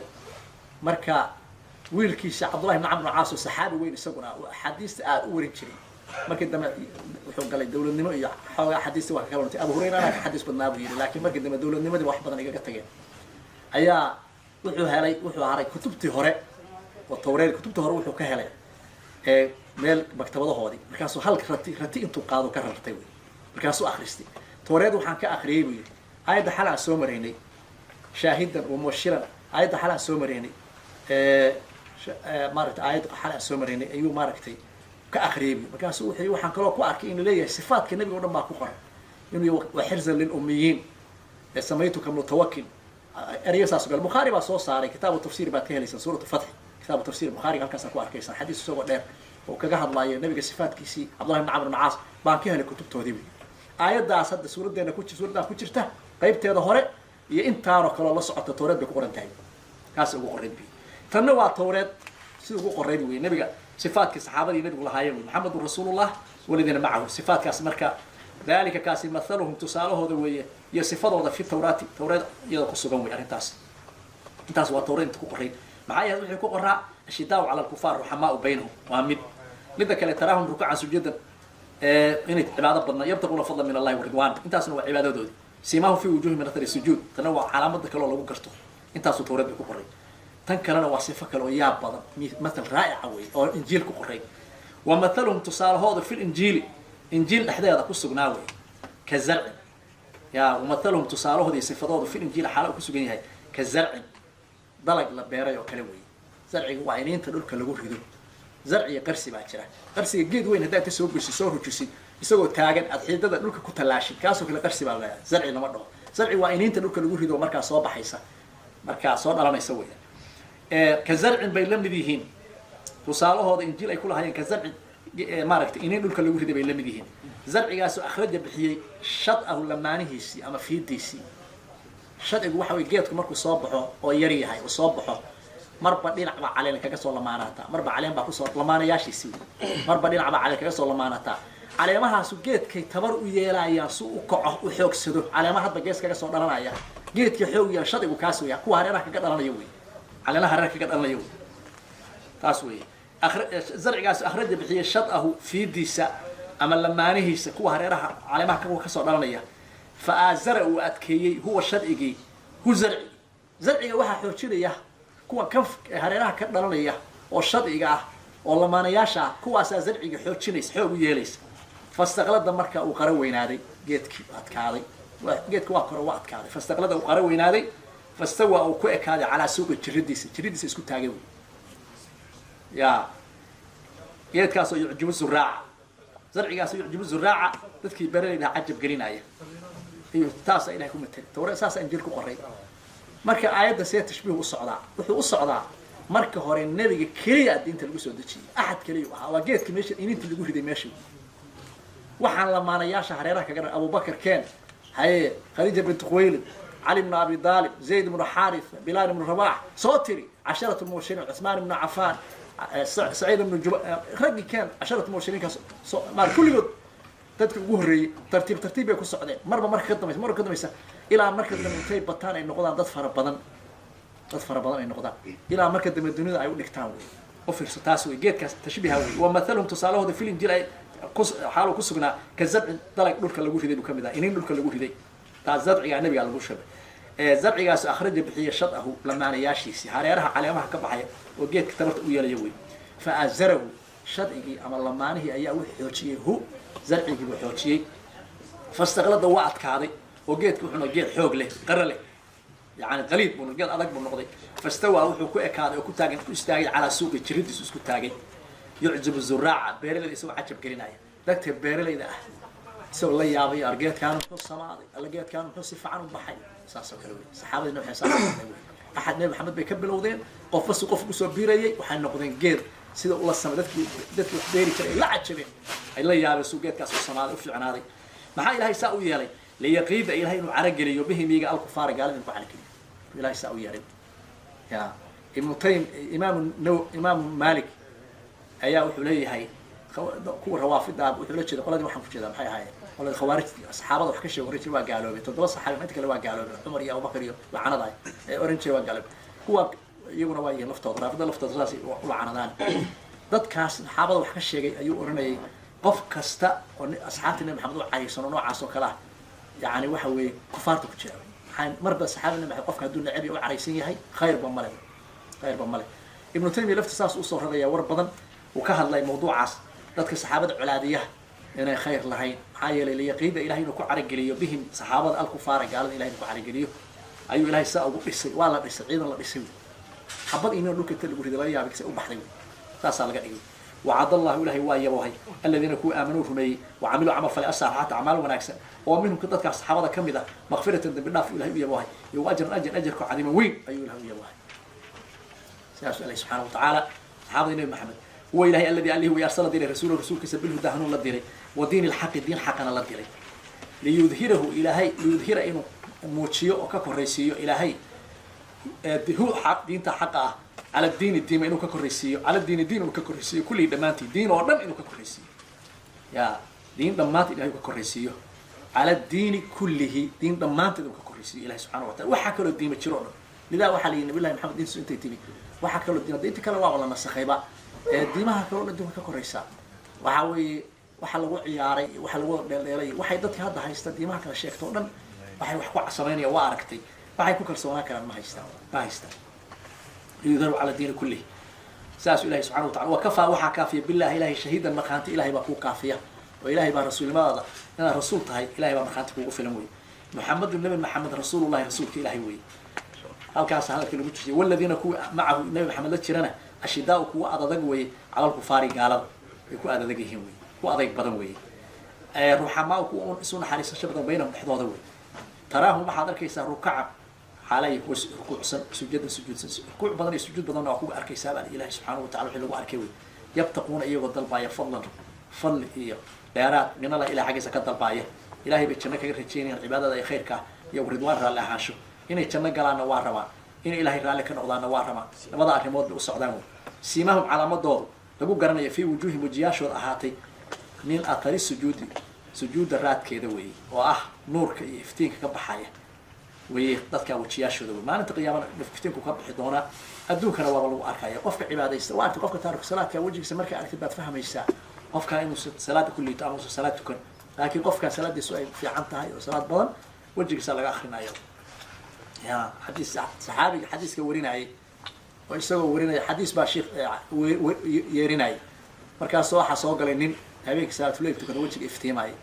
Marka wiilkiisa Cabdullahi ibn Camr ibnu Caas oo saxaabi weyn isaguna oo axaadiista aada u warin jiray, markii dambe wuxuu galay dowladnimo iyo xoogaa axaadiista waa ka kala runtay. Abu Hurayra anaa ka xadiis badnaa buu yidhi, laakiin markii dambe dowladnimadii wax badan igaga tageen. Ayaa wuxuu helay, wuxuu haray kutubtii hore oo Tawreed. Kutubtii hore wuxuu ka helay meel maktabadahoodii. Markaasuu hal rati intuu qaado ka rartay wey. Markaasuu akhristay Tawreed. Waxaan ka akhriyey buu yidhi aayadda xal aan soo maraynay, shaahidan wa mubashiran. Aayadda xal aan soo maraynay, maaragtay, aayadda xal aan soo maraynay ayuu maaragtay ka akhriyey buu. Markaasuu wuxuu, waxaan kaloo ku arkay inuu leeyahay sifaadka nabiga o dhan baa ku qoran, inuu wa xirzan lilummiyiin, samaytuka mutawakil, eryo saas o kale. Bukhaari baa soo saaray, kitaabu tafsir baad ka helaysaan, suuratu Fatxi, kitaabu tafsir Bukhaariga halkaasaa ku arkaysaan xadiis isagoo dheer. oo kaga hadlaaya nabiga sifaatkiisii Cabdullahi ibn Camr ibn Caas baan ka helay kutubtoodii wey. Aayaddaas hadda suuraddeena ku suuraddaa ku jirta qaybteeda hore iyo intaanoo kaleo la socota tawreed bay ku qoran tahay, kaas ugu qorayd wey. Tanna waa tawreed sida ugu qorayd wey, nabiga sifaadkii saxaabadii nabigu lahaayeen wey, Maxamedun rasuulullah waladiina macahu. Sifaadkaas marka dalika kaasi mathaluhum tusaalahooda weeye iyo sifadooda fi tawraati, tawreed iyadoo ku sugan wey arrintaas. Intaas waa tawreed inta ku qorayd. Maxaa yeelay wixii ku qoraa ashidaau cala alkufaar ruxamaau baynahum waa mid. Midda kale taraahum rukucan sujuudan, inay cibaado badnaa, yabtaquuna fadlan min allahi waridwan, intaasna waa cibaadadoodii. Siimaahum fi wujuhi min athari sujuud, tanna waa calaamada kale oo lagu garto. Intaasuu tawreed bay ku qoray. Tan kalena waa sifo kale oo yaab badan, mathal raa'ica wey oo injiil ku qoray. Wa mathaluhum tusaalahooda fi linjiili, injiil dhexdeeda ku sugnaa wey, ka zarcin. Ya wamathaluhum tusaalahooda iyo sifadooda fi linjiil xaala uu ku sugan yahay ka zarcin, dalag la beeray oo kale wey. Zarciga waa iniinta dhulka lagu rido. Zarci iyo qarsi baa jira. Qarsiga geed weyn haddaad ka soo goysid, soo rujisid, isagoo taagan aad xididada dhulka ku tallaashid, kaasoo kale qarsi baa leeyahay, zarci lama dhaho. Zarci waa iniinta dhulka lagu rido markaa soo baxaysa, markaa soo dhalanaysa weya. Ka zarcin bay la mid yihiin tusaalahooda injiil ay ku lahaayeen, ka zarcin maaragtay iniin dhulka lagu riday bay la mid yihiin. Zarcigaasoo akhraja bixiyey shadahu lamaanihiisii ama fiidiisii. Shadcigu waxa wey geedku markuu soo baxo oo yar yahay oo soo baxo, marba dhinac baa caleen kaga soo lamaanaataa, marba caleen baa kusoo lamaanayaashiisii, marba dhinac baa caleen kaga soo lamaanataa. Caleemahaasu geedkay tabar u yeelayaan si u kaco u xoogsado. Caleemaha hadba gees kaga soo dhalanaya geedkii xoog yaa shadigu kaas weya, kuwa hareeraha kaga dhalanaya wey, caleemaha hareeraha kaga dhalanaya wey, taas wey. Zarcigaas akhraja bixiyey shadahu fiidiisa ama lamaanihiisa, kuwa hareeraha caleemaha kuwa kasoo dhalanaya. Fa aazara uu adkeeyey huwa shadcigii hu zarcigi. Zarciga waxaa xoojinaya kuwa kan hareeraha ka dhalanaya oo shadciga ah oo lamaanayaasha ah, kuwaasaa zarciga xoojinaysa, xoog u yeelaysa. Fastaqlada marka uu qaro weynaaday geedkii adkaaday, geedka waa koro waa adkaaday. Fastaqlada uu qaro weynaaday, fastawa uu ku ekaaday calaa suuqi jiridiisa, jiridiisa isku taagay wey. Ya geedkaasoo yucjibu zuraaca, zarcigaasoo yucjibu zuraaca, dadkii beeralayda cajab gelinaya. Taasaa ilahay ku matelay tawre, saasaa injiil ku qoray. Marka aayadda see tashbiih u socdaa, wuxuu u socdaa marka hore nebiga keliya diinta lagu soo dejiyey, axad keliya u ahaa, waa geedka meesha iniinta lagu riday meesha. Waxaan lamaanayaasha hareeraha kaga dhan Abubakar keen haye, Khadiija bint Khuwaylid, Cali bnu Abi Daalib, Zayd ibnu Xaaritha, Bilaal ibnu Rabax, soo tiri casharatu mubashiriin, Cuثmaan ibnu Cafaan, Saciid ibnu Juba, raggii keen casharatu mubashiriinkaas maar kulligood dadka ugu horreeyey. Tartiib tartiib bay ku socdeen, marba marka ka dambaysa, marka ka dambaysa, ilaa marka dambe intay bataan ay noqdaan dad fara badan, dad fara badan ay noqdaan, ilaa marka dambe dunida ay u dhigtaan wey. U fiirso, taas wey geedkaas tashbiiha wey. Wa mathaluhum tusaalahooda fil injiil ay xaaluu ku sugnaa ka zarcin, dalag dhulka lagu riday buu ka mid aha, inin dhulka lagu riday. Taas zarcigaa nabigaa lagu shabay. Zarcigaas akhraja bixiya shadahu lamaanayaashiisii, hareeraha caleemaha ka baxaya oo geedka tabarta u yeelaya wey. Fa aazarahu shadcigii ama lamaanihii ayaa wuxuu xoojiyey hu zarcigii buu xoojiyey. Fastaqlada waa adkaaday oo geedka wuxuu noqday geed xoog leh, qara leh, yani qaliid buu geed adag buu noqday. Fastawaa wuxuu ku ekaaday oo ku taagan ku istaagay calaa suuqi, jiridiisu isku taagay. Yucjibu zuraaca, beeralayda isagoo cajab gelinaya, dadka beeralayda ah isagoo la yaabay, ar geedkaan muxuu samaaday, alla geedkaan muxuu si fiican u baxay. Saas oo kale wey saxaabadina waxay saas noqdeen wey. Axad nebi Maxamed bay ka bilowdeen, qofba si qof usoo biirayay, waxay noqdeen geed sida ula samay dadkii wax beeri jiray ay la cajabeen, ay la yaabeen suu geedkaas u samaaday u fiicnaaday. Maxaa ilaahay saa u yeelay? Liyaqiida ilahay inuu carageliyo bihim iyaga alkufaara, gaalada inuu ku carageliyo ilahay saa u yeelay. Ya Ibnu Taym, Imaamu Malik ayaa wuxuu leeyahay kuwa rawaafida wuxuu la jeeda qoladii, waxaan ku jeedaa maxay ahaayeen qoladii khawaarijtii saxaabada wax ka sheeg oran jiray waa gaaloobay 7 saxaabi, inta kale waa gaaloobay, Cumar iyo Abubakar iyo lacanadaay ee oran jiray waa gaaloobay. Kuwa iyaguna waa yihiin laftooda raafida laftooda saas u lacanadaan dadkaas saxaabada wax ka sheegay. Ayuu oranayay qof kasta oo asxaabta Nabi Maxamed u caysan oo noocaas oo kale ah, yani waxa weeye kufaarta ku jira. Maxaa marba saxaabi Nabi Maxamed qofka hadduu neceb u caraysan yahay khayrba male, khayrba male. Ibnu Taymiya lafti saas usoo raraya war badan uu ka hadlay mawduucaas, dadka saxaabada colaadiyaha inay khayr lahayn. Maxaa yeelay liyaqiida ilahay inuu ku carageliyo bihim saxaabada alkufaara, gaalada ilahay inuu ku carageliyo ayuu ilahay saa ugu dhisay. Waa la dhisay, ciidan la dhisay wey, xabad inuu dhulka inta lagu riday laga yaabay say u baxday wey, saasaa laga dhigay. Wacad allahu ilahay waa yaboohay aladiina kuwa aamanuu rumeeyey wacamiluu camal falay asaalixaata acmaal wanaagsan oo minhum dadkaas saxaabada ka mid ah makfiratan dambi dhaaf ilahay u yaboohay iyo ajran ajran ajarko cadiiman weyn ayuu ilahay u yaboohay. Sidaasuu ilahay subxaana watacaala saxaabadii Nabi Maxamed Huwa Ilahay alladii alihi way arsala diray rasuulahu rasuulkiisa bilhudaa hanuun la diray, wa diini lxaqi diin xaqana la diray, liyudhirahu Ilaahay liyudhira inuu muujiyo oo ka koraysiiyo Ilaahay hu diinta xaqa ah cala diini diima inuu ka koraysiiyo, cala diini diin inuu ka koraysiiyo kullii dhammaantii, diin oo dhan inuu ka koraysiiyo, ya diin dhammaanteed Ilahay uu ka koraysiiyo, cala diini kullihi diin dhammaanteed inuu ka koraysiiyo Ilahay subxana wa tacala. Waxaa kaloo diima jiro o dhan lidaa waxaa la yidhi Nabillahi Maxamed diintiisu intay timi waxaa kaloo diin inta kale waaba la nasakhayba, diimaha kaloo dhan diin ka koraysaa. Waxaa weeye waxa lagu ciyaaray, waxa lagu wada dheeldheelay, waxay dadka hadda haysta diimaha kala sheegto o dhan waxay wax ku samaynayaan waa aragtay, waxay ku kalsoonaan karaan ma haystaan, ma haystaan. Liyudharu cala diini kullihi, saasuu Ilahay subxana wa tacala. Wakafaa waxaa kaafiya billahi Ilahay shahiidan, markhaanti Ilahay baa kuu kaafiya, oo Ilahay baa rasuulnimadaada inaad rasuul tahay Ilahay baa markhaanti kuugu filan wey. Muxamedu Nabi Maxamed rasuulullahi rasuulka Ilahay wey. Halkaas hadalkii lagu tusiyay. Waladiina kuwa macahu Nabi Maxamed la jirana ashidaau kuwa adadag weeye, calalkufaari gaalada ay ku adadag yihiin wey, ku adayg badan weeye, ruxamaa kuwa isu naxariisasho badan baynahum dhexdooda wey. Taraahum waxaad arkaysaa rukaca xaalay kuwa rukuucsan, sujuudan sujuudsan, rukuuc badan iyo sujuud badanna waa kuga arkaysaa baa Ilahi subxaana wa tacala wixii lagu arkay wey. Yabtaquuna iyagoo dalbaaya fadlan fadli iyo dheeraad minallah Ilah xaggiisa ka dalbaaya. Ilahay bay janno kaga rajaynayaan cibaadada iyo khayrka iyo ridwaan raalli ahaansho. Inay janno galaanna waa rabaan, inay Ilahay raalli ka noqdaanna waa rabaan. Labada arrimood bay u socdaan wey. Siimahum calaamadoodu lagu garanayo fii wujuuhim wajiyaashooda ahaatay min athari sujuudi sujuudda raadkeeda weeye, oo ah nuurka iyo iftiinka ka baxaya weye dadkaa wajiyaashooda wey. Maalinta qiyaamana iftiinku ka bixi doonaa, adduunkana waaba lagu arkaya. Qofka cibaadaysta waa artay, qofka taariku salaadka wejigiisa markaa aragtid baad fahmaysaa qofkaa inuu salaada ku liito ama uusan salaad tukan. Laakiin qofkaa salaadiisu ay fiican tahay oo salaad badan wejigiisa laga akrinayo. Ya xadiis saxaabiga xadiiska warinayay oo isagoo warinaya xadiis baa sheikh yeerinayay, markaasoo waxaa soo galay nin habeenkii salaatuleyl tukada wejiga iftiimaaya.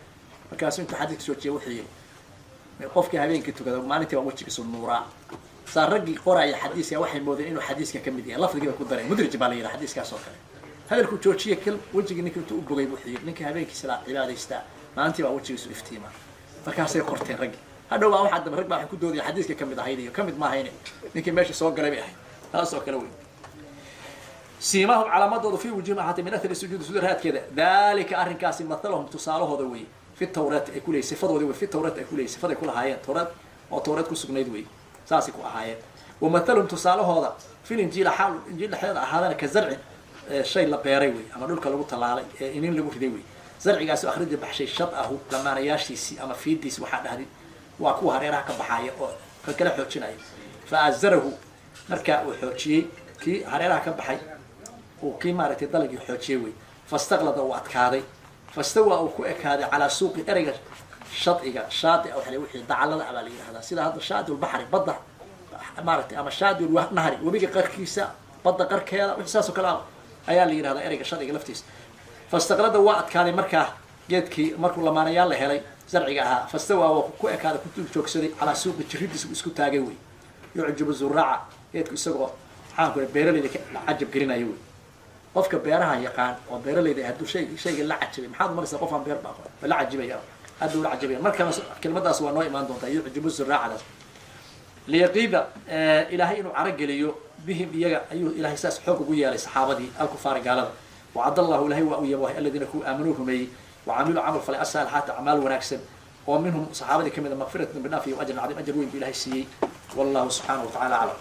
Markaasuu intuu xadiiska soo jeeyay wuxuu yihi qofkii habeenkii tukada maalintii baa wejigiisu nuuraa. Saa raggii qoraaya xadiiska waxay moodeen inuu xadiiska kamid yahay, lafdigii bay ku dareen, mudraj baa la yidhaha xadiiskaas oo kale. Hadalkuu joojiye kal wejigii ninka intuu u bogay wuxuu yidhi ninka habeenkii salaa cibaadaystaa maalintii baa wejigiisu iftiimaa. Markaasay qorteen raggii hadhow baa waxaa dambe rag baa waxay ku doodaya xadiiska kamid ahayd iyo kamid maahayne ninkii meesha soo galay bay ahayd, taas oo kale wey. Siimaahum calaamadooda fii wujuhim ahaatay min athari sujuudi sujuud raadkeeda. Dalika arrinkaasi mathalahum tusaalahooda wey fi tawraat ay kuleeyihin sifadoodii wey, fi tawraat ay kuleeyihin sifaday ku lahaayeen tawraat oo tawraat ku sugnayd wey, saasay ku ahaayeen. Wamathalahum tusaalahooda fil injiila xaal injiil dhexdeeda ahaadana ka zarcin shay la beeray wey ama dhulka lagu tallaalay ee inin lagu riday wey. Zarcigaasi akhraja baxshay shadahu lamaanayaashiisii ama fiidiisi waxaa dhahdid waa kuwa hareeraha ka baxaaya oo ka kala xoojinaya. Fa azarahu marka uu xoojiyey kii hareeraha ka baxay uu kii maaragtay dalagii xoojiyey wey. Fastaqlada uu adkaaday, fastawa uu ku ekaaday calaa suuqi ereyga shadiga shaadi waxa wixii dacallada ah baa la yidhahdaa, sida hadda shaadiulbaxri badda maaragtay ama shaadiulnahri webiga qarkiisa badda qarkeeda wixii saas oo kale ah ayaa la yidhahdaa ereyga shadiga laftiisa. Fastaqlada waa adkaaday markaa geedkii markuu lamaanayaal la helay zarciga ahaa, fastawa waa ku ekaaday ku dul joogsaday calaa suuqi jiridiisa isku taagay wey. Yucjibu zuraaca geedku isagoo maxaan ku beeralayda ka cajab gelinaya wey. Qofka beeraha yaqaan oo beeralayda hadduu shayga la cajabay maxaad umaraysaa qof aan beer ba aqoon la cajibaya hadduu la cajabaya. Markana kelmadaas waa noo imaan doontaa yucjibu zuraacadaas liyaqiida Ilaahay inuu carageliyo bihim iyaga ayuu Ilahay saas xoog ugu yeelay saxaabadii alkufaari gaalada. Wacad allahu Ilahay waa u yabohay aladiina kuwa aamanuu rumeeyey wacamiluu camal falay asaalixaati acmaal wanaagsan oo minhum saxaabadii kamid a maqfirat dambi dhaaf iyo ajran cadiim ajar weyn buu Ilahay siiyey. Wallahu subxaanahu wa tacala aclam.